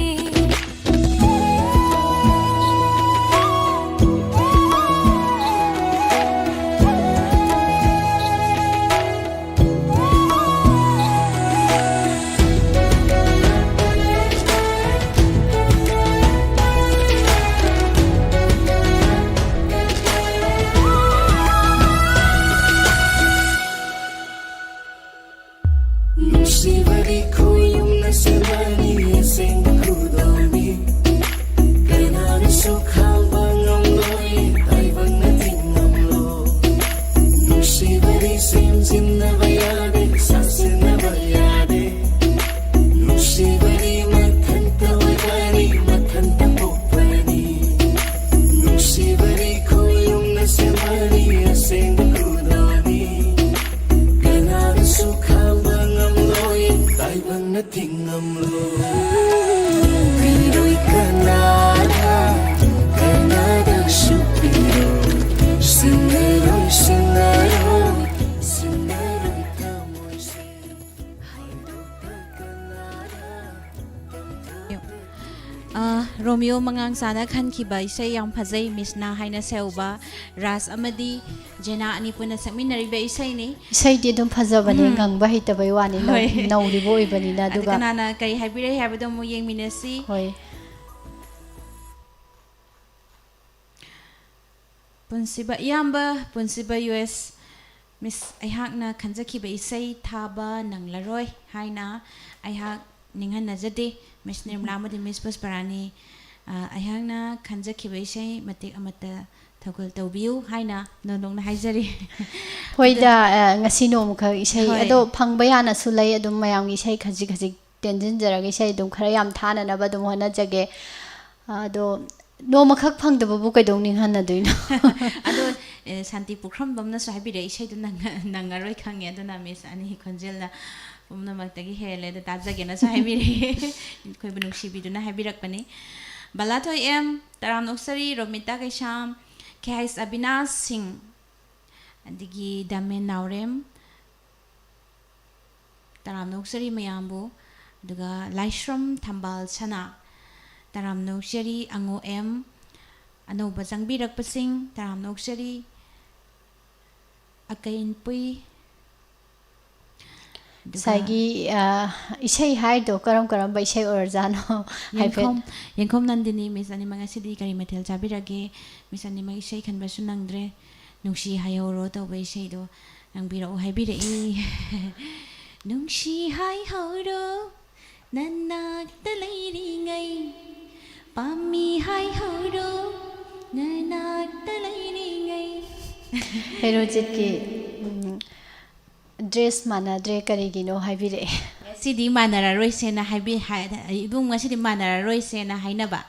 ꯅꯨꯡꯁꯤꯕꯗꯤ ꯈꯣꯏꯌꯨꯝꯅ ꯁꯦꯝꯕꯅꯤ, ꯑꯁꯦꯡꯕ ꯈꯨꯗꯣꯜꯅꯤ꯫ ꯀꯅꯥꯅꯁꯨ ꯈꯥꯡꯕ ꯉꯝꯂꯣꯏ, ꯇꯥꯏꯕꯪꯅꯗꯤ ꯉꯝꯂꯣꯏ꯫ ꯅꯨꯡꯁꯤꯕꯗꯤ ꯁꯦꯝꯖꯤꯟꯅꯕ ꯌꯥꯗꯦ, ꯁꯥꯁꯤꯟꯅꯕ ꯌꯥꯗꯦ꯫ ꯅꯨꯡꯁꯤꯕꯗꯤ ꯃꯊꯟꯇ ꯑꯣꯏꯕꯅꯤ, ꯃꯊꯟꯇ ꯄꯣꯛꯄꯅꯤ꯫ ꯅꯨꯡꯁꯤꯕꯗꯤ ꯈꯣꯏꯌꯨꯝꯅ ꯁꯦꯝꯕꯅꯤ, ꯑꯁꯦꯡꯕ ꯈꯨꯗꯣꯜꯅꯤ꯫ ꯀꯅꯥꯅꯁꯨ ꯈꯥꯡꯕ ꯉꯝꯂꯣꯏ, ꯇꯥꯏꯕꯪꯅ ꯊꯤꯡꯉꯝꯂꯣꯏ꯫ ꯄꯤꯔꯣꯏ ꯀꯅꯥꯗ, ꯀꯅꯥꯗꯁꯨ ꯄꯤꯔꯣꯏ꯫ ꯁꯤꯟꯅꯔꯣꯏ, ꯁꯤꯟꯅꯔꯣꯏ, ꯁꯤꯟꯅꯔꯣꯏ ꯊꯃꯣꯏꯁꯦ꯫ ꯑ, ꯔꯣꯃꯤꯌꯣ ꯃꯉꯥꯡꯆꯥꯅ ꯈꯟꯈꯤꯕ ꯏꯁꯩ ꯌꯥꯝ ꯐꯖꯩ, ꯃꯤꯁꯅꯥ ꯍꯥꯏꯅ ꯁꯦꯎꯕ꯫ ꯔꯥꯖ ꯑꯃꯗꯤ ꯖꯦꯅꯥ ꯑꯅꯤ ꯄꯨꯟꯅ ꯁꯛꯃꯤꯟꯅꯔꯤꯕ ꯏꯁꯩꯅꯤ꯫ ꯏꯁꯩꯗꯤ ꯑꯗꯨꯝ ꯐꯖꯕꯅꯦ, ꯎꯝ꯫ ꯉꯪꯕ ꯍꯩꯇꯕꯩ ꯋꯥꯅꯤ, ꯅꯧ-, ꯍꯣꯏ꯫ ꯅꯧꯔꯤꯕ ꯑꯣꯏꯕꯅꯤꯅ꯫ ꯑꯗꯨ ꯑꯗꯨꯒ ꯀꯅꯥꯅ ꯀꯔꯤ ꯍꯥꯏꯕꯤꯔꯛꯏ ꯍꯥꯏꯕꯗꯣ ꯑꯃꯨꯛ ꯌꯦꯡꯃꯤꯟꯅꯁꯤ꯫ ꯍꯣꯏ꯫ ꯄꯨꯟꯁꯤꯕ, ꯏꯌꯥꯝꯕ ꯄꯨꯟꯁꯤꯕ ꯌꯨ ꯑꯦꯁ, ꯃꯤꯁ, ꯑꯩꯍꯥꯛꯅ ꯈꯟꯖꯈꯤꯕ ꯏꯁꯩ ꯊꯥꯕ ꯅꯪꯂꯔꯣꯏ ꯍꯥꯏꯅ ꯑꯩꯍꯥꯛ ꯅꯤꯡꯍꯟꯅꯖꯗꯦ꯫ ꯃꯤꯁ ꯅꯤꯔꯃꯂꯥ ꯑꯃꯗꯤ ꯃꯤꯁ ꯄꯨꯁꯄꯔꯥꯅꯤ, ꯑ, ꯑꯩꯍꯥꯛꯅ ꯈꯟꯖꯈꯤꯕ ꯏꯁꯩ ꯃꯇꯦꯛ ꯑꯃꯠꯇ ꯊꯧꯒꯜ ꯇꯧꯕꯤꯌꯨ ꯍꯥꯏꯅ ꯅꯣꯟꯗꯣꯛꯅ ꯍꯥꯏꯖꯔꯤ꯫ ꯍꯣꯏꯗ, ꯑ, ꯉꯁꯤ ꯅꯣꯡꯃꯈꯛ ꯏꯁꯩ, ꯍꯣꯏ꯫ ꯑꯗꯣ ꯐꯪꯕ ꯌꯥꯅꯁꯨ ꯂꯩ, ꯑꯗꯨꯝ ꯃꯌꯥꯝꯒꯤ ꯏꯁꯩ ꯈꯖꯤꯛ ꯈꯖꯤꯛ ꯇꯦꯟꯁꯤꯟꯖꯔꯒ ꯏꯁꯩ ꯑꯗꯨꯝ ꯈꯔ ꯌꯥꯝ ꯊꯥꯅꯅꯕ ꯑꯗꯨꯝ ꯍꯣꯠꯅꯖꯒꯦ꯫ ꯑꯗꯣ ꯅꯣꯡꯃꯈꯛ ꯐꯪꯗꯕꯕꯨ ꯀꯩꯗꯧ ꯅꯤꯡꯍꯟꯅꯗꯣꯏꯅꯣ? ꯑꯗꯣ, ꯑꯦ, ꯁꯥꯟꯇꯤ ꯄꯨꯈ꯭ꯔꯝꯕꯝꯅꯁꯨ ꯍꯥꯏꯕꯤꯔꯛꯑꯦ, "ꯏꯁꯩꯗꯨ ꯅꯪ-, ꯅꯪꯉꯔꯣꯏ ꯈꯪꯉꯦ, ꯑꯗꯨꯅ ꯃꯤꯁ ꯑꯅꯤ ꯈꯣꯟꯖꯦꯜꯅ ꯄꯨꯝꯅꯃꯛꯇꯒꯤ ꯍꯦꯜꯂꯦ, ꯑꯗꯨ ꯇꯥꯖꯒꯦꯅꯁꯨ ꯍꯥꯏꯕꯤꯔꯛꯑꯦ꯫" ꯑꯩꯈꯣꯏꯕꯨ ꯅꯨꯡꯁꯤꯕꯤꯗꯨꯅ ꯍꯥꯏꯕꯤꯔꯛꯄꯅꯤ꯫ ꯕꯂꯥꯊꯣꯏ ꯑꯦꯝ, ꯇꯔꯥꯝꯅ ꯑꯣꯛꯆꯔꯤ꯫ ꯔꯣꯃꯤꯇꯥ ꯀꯩꯁꯥꯝ, ꯈꯦꯍꯥꯏꯁ ꯑꯕꯤꯅꯥꯁ ꯁꯤꯡ, ꯑꯗꯒꯤ ꯗꯥꯃꯦꯟ ꯅꯥꯎꯔꯦꯝ, ꯇꯔꯥꯝꯅ ꯑꯣꯛꯆꯔꯤ ꯃꯌꯥꯝꯕꯨ꯫ ꯑꯗꯨꯒ ꯂꯥꯏꯁ꯭ꯔꯝ ꯊꯝꯕꯥꯜ ꯁꯅꯥ, ꯇꯔꯥꯝꯅ ꯑꯣꯛꯆꯔꯤ꯫ ꯑꯉꯣ ꯑꯦꯝ, ꯑꯅꯧꯕ ꯆꯪꯕꯤꯔꯛꯄꯁꯤꯡ, ꯇꯔꯥꯝꯅ ꯑꯣꯛꯆꯔꯤ꯫ ꯑꯀꯩꯟꯄꯨꯏ, ꯑꯗꯨꯒ ꯉꯁꯥꯏꯒꯤ, ꯑ, ꯏꯁꯩ ꯍꯥꯏꯗꯣ ꯀꯔꯝ ꯀꯔꯝꯕ ꯏꯁꯩ ꯑꯣꯏꯔꯖꯥꯠꯅꯣ? ꯍꯥꯏꯐꯦꯠ꯫ ꯌꯦꯡꯈꯣꯝ, ꯌꯦꯡꯈꯣꯝ ꯅꯟꯗꯤꯅꯤ, ꯃꯤꯁ ꯑꯅꯤꯃꯛ ꯉꯁꯤꯗꯤ ꯀꯔꯤ ꯃꯊꯦꯜ ꯆꯥꯕꯤꯔꯒꯦ? ꯃꯤꯁ ꯑꯅꯤꯃꯛ ꯏꯁꯩ ꯈꯟꯕꯁꯨ ꯅꯪꯗ꯭ꯔꯦ꯫ "ꯅꯨꯡꯁꯤ ꯍꯥꯏꯍꯧꯔꯣ" ꯇꯧꯕ ꯏꯁꯩꯗꯣ ꯅꯪꯕꯤꯔꯛꯎ ꯍꯥꯏꯕꯤꯔꯛꯏ꯫ "ꯅꯨꯡꯁꯤ ꯍꯥꯏꯍꯧꯔꯣ ꯅꯅꯥꯛꯇ ꯂꯩꯔꯤꯉꯩ, ꯄꯥꯝꯃꯤ ꯍꯥꯏꯍꯧꯔꯣ ꯅꯅꯥꯛꯇ ꯂꯩꯔꯤꯉꯩ꯫" ꯍꯦꯔꯣꯖꯤꯠꯀꯤ, ꯎꯝ, ꯗ꯭ꯔꯦꯁ ꯃꯥꯟꯅꯗ꯭ꯔꯦ, ꯀꯔꯤꯒꯤꯅꯣ ꯍꯥꯏꯕꯤꯔꯛꯑꯦ꯫ "ꯉꯁꯤꯗꯤ ꯃꯥꯟꯅꯔꯔꯣꯏꯁꯦꯅ ꯍꯥꯏꯕꯤ-, ꯍꯥꯏ-, ꯏꯕꯨꯡ, ꯉꯁꯤꯗꯤ ꯃꯥꯟꯅꯔꯔꯣꯏꯁꯦꯅ ꯍꯥꯏꯅꯕ,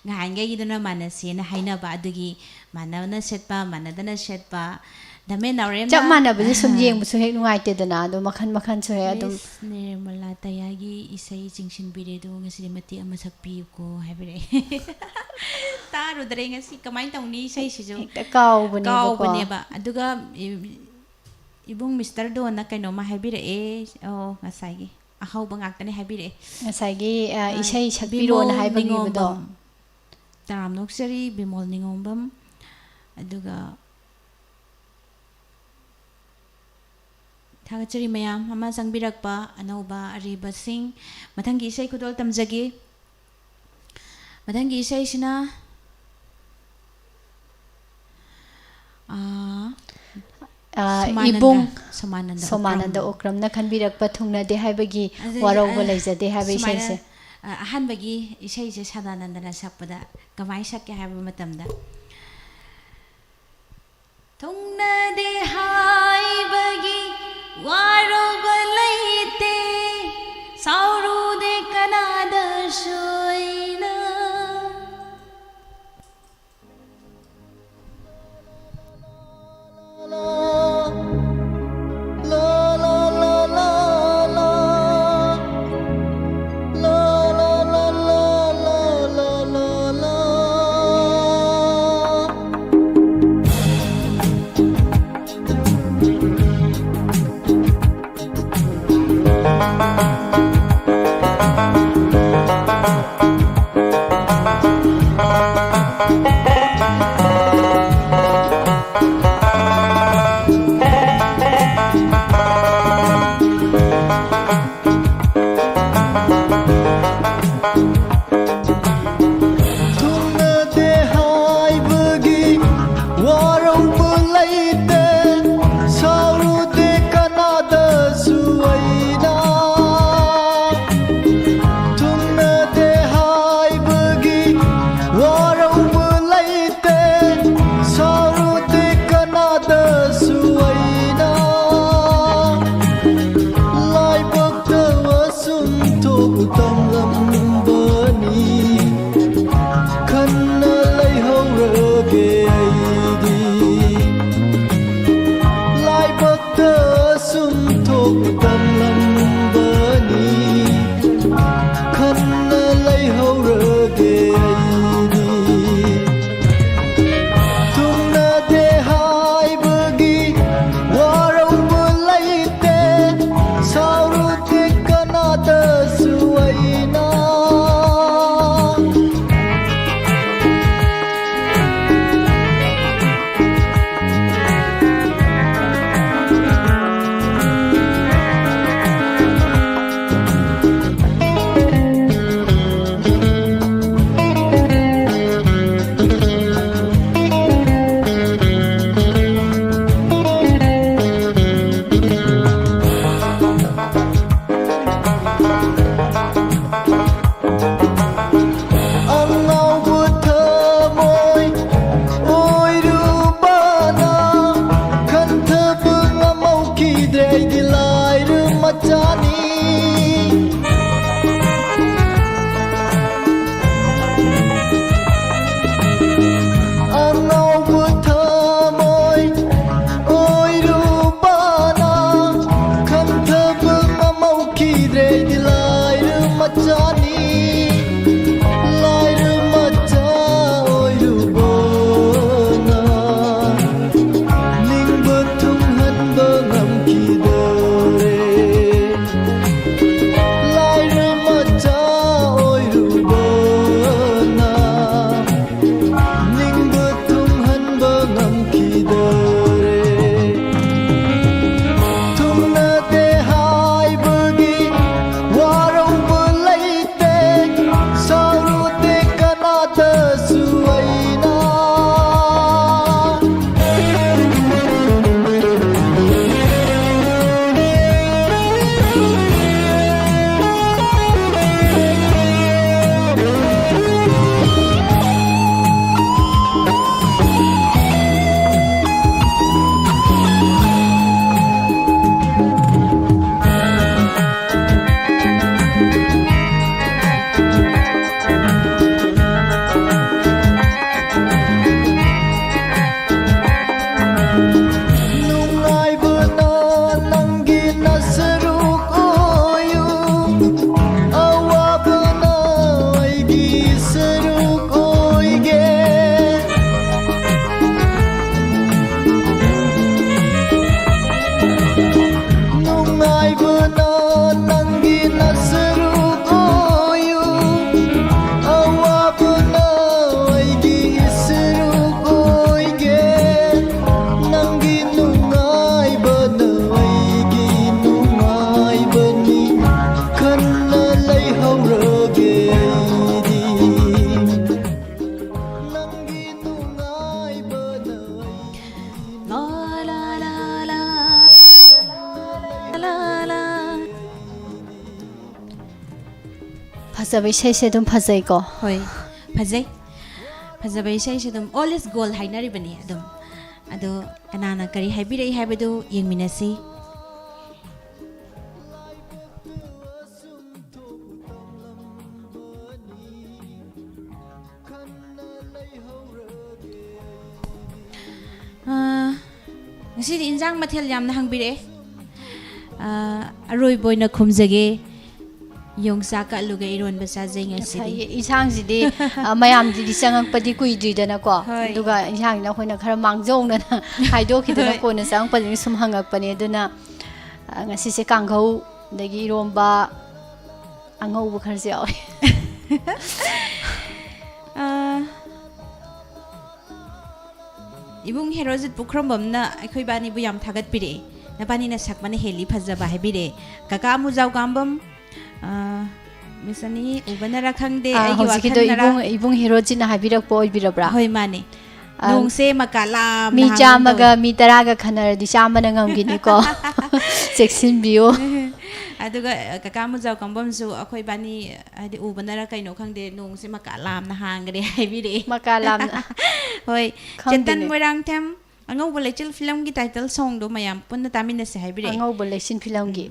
ꯉꯍꯥꯟꯈꯩꯒꯤꯗꯨꯅ ꯃꯥꯟꯅꯁꯦꯅ ꯍꯥꯏꯅꯕ, ꯑꯗꯨꯒꯤ ꯃꯥꯟꯅꯅ ꯁꯦꯠꯄ, ꯃꯥꯟꯅꯗꯅ ꯁꯦꯠꯄ, ꯗꯥꯃꯦꯟ ꯅꯥꯎꯔꯦꯝꯅ" ꯆꯞ ꯃꯥꯟꯅꯕꯁꯦ ꯁꯨꯝ ꯌꯦꯡꯕꯁꯨ ꯍꯦꯛ ꯅꯨꯡꯉꯥꯏꯇꯦꯗꯅ, ꯑꯗꯣ ꯃꯈꯟ ꯃꯈꯟꯁꯨ ꯍꯦꯛ ꯑꯗꯨꯝ꯫ "ꯃꯤꯁ ꯅꯤꯔꯃꯂꯥ ꯇꯌꯥꯒꯤ ꯏꯁꯩ ꯆꯤꯡꯁꯤꯟꯕꯤꯔꯦ, ꯑꯗꯣ ꯉꯁꯤꯗꯤ ꯃꯇꯦꯛ ꯑꯃ ꯁꯛꯄꯤꯌꯨꯀꯣ" ꯍꯥꯏꯕꯤꯔꯛꯑꯦ꯫ ꯇꯥꯔꯨꯗ꯭ꯔꯦ ꯉꯁꯤ, ꯀꯃꯥꯏꯅ ꯇꯧꯅꯤ ꯏꯁꯩꯁꯤꯁꯨ? ꯍꯦꯛꯇ ꯀꯥꯎꯕꯅꯦꯕꯀꯣ꯫ ꯀꯥꯎꯕꯅꯦꯕ꯫ ꯑꯗꯨꯒ, ꯏ-, ꯏꯕꯨꯡ ꯃꯤꯁꯇꯔ ꯗꯣꯟꯅ ꯀꯩꯅꯣꯝꯃ ꯍꯥꯏꯕꯤꯔꯛꯑꯦ꯫ ꯑꯣ, ꯉꯁꯥꯏꯒꯤ ꯑꯍꯧꯕ ꯉꯥꯛꯇꯅꯦ ꯍꯥꯏꯕꯤꯔꯛꯑꯦ꯫ ꯉꯁꯥꯏꯒꯤ, ꯑ, ꯑ, ꯏꯁꯩ ꯁꯛꯄꯤꯔꯣꯅ ꯕꯤꯃꯣꯜ ꯍꯥꯏꯕ ꯅꯤꯕꯗꯣ꯫ ꯅꯤꯉꯣꯝꯕꯝ꯫ ꯇꯔꯥꯝꯅ ꯑꯣꯛꯆꯔꯤ, ꯕꯤꯃꯣꯜ ꯅꯤꯉꯣꯝꯕꯝ꯫ ꯑꯗꯨꯒ ꯊꯥꯒꯠꯆꯔꯤ ꯃꯌꯥꯝ ꯑꯃ ꯆꯪꯕꯤꯔꯛꯄ ꯑꯅꯧꯕ ꯑꯔꯤꯕꯁꯤꯡ꯫ ꯃꯊꯪꯒꯤ ꯏꯁꯩ ꯈꯨꯗꯣꯜ ꯇꯝꯖꯒꯦ꯫ ꯃꯊꯪꯒꯤ ꯏꯁꯩꯁꯤꯅ ꯑ, ꯁꯣꯃꯥꯅꯟꯗ, ꯏꯕꯨꯡ ꯁꯣꯃꯥꯅꯟꯗ ꯁꯣꯃꯥꯅꯟꯗ ꯎꯀ꯭ꯔꯝ꯫ ꯎꯀ꯭ꯔꯝꯅ ꯈꯟꯕꯤꯔꯛꯄ "ꯊꯨꯡꯅꯗꯦ ꯍꯥꯏꯕꯒꯤ ꯑꯗꯨ, ꯋꯥꯔꯧꯕ ꯑ, ꯂꯩꯖꯗꯦ" ꯍꯥꯏꯕ ꯁꯨꯃꯥꯏꯅ, ꯏꯁꯩꯁꯦ꯫ ꯑ, ꯑꯍꯥꯟꯕꯒꯤ ꯏꯁꯩꯁꯦ ꯁꯗꯥꯅꯟꯗꯅ ꯁꯛꯄꯗ ꯀꯃꯥꯏꯅ ꯁꯛꯀꯦ ꯍꯥꯏꯕ ꯃꯇꯝꯗ, "ꯊꯨꯡꯅꯗꯦ ꯍꯥꯏꯕꯒꯤ ꯋꯥꯔꯧꯕ ꯂꯩꯇꯦ, ꯁꯥꯎꯔꯨꯗꯦ ꯀꯅꯥꯗꯁꯨ ꯑꯩꯅ"꯫ ꯊꯨꯡꯅꯗꯦ ꯍꯥꯏꯕꯒꯤ ꯋꯥꯔꯧꯕ ꯂꯩꯇꯦ, ꯁꯥꯎꯔꯨꯗꯦ ꯀꯅꯥꯗꯁꯨ ꯑꯩꯅ꯫ ꯊꯨꯡꯅꯗꯦ ꯍꯥꯏꯕꯒꯤ ꯋꯥꯔꯧꯕ ꯂꯩꯇꯦ, ꯁꯥꯎꯔꯨꯗꯦ ꯀꯅꯥꯗꯁꯨ ꯑꯩꯅ꯫ ꯂꯥꯏꯕꯛꯇ ꯑꯁꯨꯝ ꯊꯣꯛ ꯇꯝꯂꯝꯕꯅꯤ, ꯈꯟꯅ ꯂꯩꯍꯧꯔꯒꯦ ꯑꯩꯗꯤ꯫ ꯂꯥꯏꯕꯛꯇ ꯑꯁꯨꯝ ꯊꯣꯛ ꯇꯝꯂꯝꯕꯅꯤ, ꯈꯟꯅ ꯂꯩꯍꯧꯔꯒꯦ ꯑꯩꯗꯤ꯫ ꯊꯨꯡꯅꯗꯦ ꯍꯥꯏꯕꯒꯤ ꯋꯥꯔꯧꯕ ꯂꯩꯇꯦ, ꯁꯥꯎꯔꯨꯗꯦ ꯀꯅꯥꯗꯁꯨ ꯑꯩꯅ꯫ ꯐꯖꯕ ꯏꯁꯩꯁꯦ ꯑꯗꯨꯝ ꯐꯖꯩꯀꯣ꯫ ꯍꯣꯏ, ꯐꯖꯩ꯫ ꯐꯖꯕ ꯏꯁꯩꯁꯦ ꯑꯗꯨꯝ all is gold ꯍꯥꯏꯅꯔꯤꯕꯅꯤ꯫ ꯑꯗꯨꯝ ꯑꯗꯣ ꯀꯅꯥꯅ ꯀꯔꯤ ꯍꯥꯏꯕꯤꯔꯛꯏ ꯍꯥꯏꯕꯗꯨ ꯌꯦꯡꯃꯤꯟꯅꯁꯤ꯫ ꯑꯥ, ꯉꯁꯤꯗꯤ ꯏꯟꯖꯥꯡ ꯃꯊꯦꯜ ꯌꯥꯝꯅ ꯍꯪꯕꯤꯔꯛꯑꯦ꯫ ꯑꯥ, ꯑꯔꯣꯏꯕ ꯑꯣꯏꯅ ꯈꯨꯝꯖꯒꯦ, ꯌꯣꯡꯆꯥꯛꯀ ꯑꯂꯨꯒ ꯏꯔꯣꯟꯕ ꯆꯥꯖꯩ ꯉꯁꯤꯗꯤ꯫ ꯉꯁꯥꯏꯒꯤ ꯏꯟꯁꯥꯡꯁꯤꯗꯤ ꯑ, ꯃꯌꯥꯝꯁꯤꯗꯤ ꯆꯪꯉꯛꯄꯗꯤ ꯀꯨꯏꯗ꯭ꯔꯤꯗꯅꯀꯣ꯫ ꯍꯣꯏ꯫ ꯑꯗꯨꯒ ꯏꯟꯁꯥꯡꯁꯤꯅ ꯑꯩꯈꯣꯏꯅ ꯈꯔ ꯃꯥꯡꯖꯧꯅꯅ ꯍꯥꯏꯗꯣꯛꯈꯤꯗꯅ ꯍꯣꯏ꯫ ꯀꯣꯟꯅ ꯆꯪꯉꯛꯄꯁꯤꯡ ꯁꯨꯝ ꯍꯪꯉꯛꯄꯅꯦ꯫ ꯑꯗꯨꯅ ꯑ, ꯉꯁꯤꯁꯦ ꯀꯥꯡꯍꯧ, ꯑꯗꯒꯤ ꯏꯔꯣꯝꯕ, ꯑꯉꯧꯕ ꯈꯔꯁꯨ ꯌꯥꯎꯋꯦ꯫ ꯑꯥ, ꯏꯕꯨꯡ ꯍꯦꯔꯣꯖꯤꯠ ꯄꯨꯈ꯭ꯔꯝꯕꯝꯅ ꯑꯩꯈꯣꯏ ꯏꯕꯥꯅꯤꯕꯨ ꯌꯥꯝ ꯊꯥꯒꯠꯄꯤꯔꯛꯑꯦ꯫ "ꯅꯕꯥꯅꯤꯅ ꯁꯛꯄꯅ ꯍꯦꯜꯂꯤ ꯐꯖꯕ" ꯍꯥꯏꯕꯤꯔꯛꯑꯦ꯫ ꯀꯀꯥ ꯑꯃꯨꯖꯥꯎ ꯀꯥꯝꯕꯝ, ꯑꯥ, ꯃꯤꯁ ꯑꯅꯤ ꯎꯕꯅꯔ ꯈꯪꯗꯦ, ꯑ, ꯑꯩꯒꯤ ꯍꯧꯖꯤꯛꯀꯤꯗꯣ ꯋꯥꯈꯜꯅꯔ꯫ ꯏꯕꯨꯡ, ꯏꯕꯨꯡ ꯍꯦꯔꯣꯖꯤꯠꯅ ꯍꯥꯏꯕꯤꯔꯛꯄ ꯑꯣꯏꯕꯤꯔꯕ꯭ꯔꯥ? ꯍꯣꯏ, ꯃꯥꯅꯦ꯫ ꯑ, "ꯅꯣꯡꯁꯦ ꯃꯀꯥ ꯂꯥꯝꯅ ꯃꯤ ꯍꯥꯡꯒꯨꯝ ꯆꯥꯝꯃꯒ ꯇꯧꯏ"꯫ ꯃꯤ ꯇꯔꯥꯒ ꯈꯟꯅꯔꯗꯤ ꯆꯥꯝꯃꯅ ꯉꯝꯈꯤꯅꯤꯀꯣ꯫ ꯆꯦꯛꯁꯤꯟꯕꯤꯌꯨ꯫ ꯑꯗꯨꯒ, ꯑ, ꯀꯀꯥ ꯃꯨꯖꯥꯎ ꯀꯝꯕꯝꯁꯨ ꯑꯩꯈꯣꯏ ꯏꯕꯥꯅꯤ, ꯍꯥꯏꯗꯤ, ꯎꯕꯅꯔ ꯀꯩꯅꯣ ꯈꯪꯗꯦ, "ꯅꯣꯡꯁꯦ ꯃꯀꯥ ꯂꯥꯝꯅ ꯍꯥꯡꯈ꯭ꯔꯦ" ꯍꯥꯏꯕꯤꯔꯛꯑꯦ꯫ ꯃꯀꯥ ꯂꯥꯝꯅ꯫ ꯍꯣꯏ, ꯈꯪꯗꯦꯅꯦ꯫ ꯆꯦꯇꯟ ꯃꯣꯏꯔꯥꯡꯊꯦꯝ, "ꯑꯉꯧꯕ ꯂꯩꯆꯤꯜ" ꯐꯤꯂꯝꯒꯤ ꯇꯥꯏꯇꯜ ꯁꯣꯡꯗꯣ ꯃꯌꯥꯝ ꯄꯨꯟꯅ ꯇꯥꯃꯤꯟꯅꯁꯦ ꯍꯥꯏꯕꯤꯔꯛꯑꯦ꯫ ꯑꯉꯧꯕ ꯂꯩꯆꯤꯜ ꯐꯤꯂꯝꯒꯤ꯫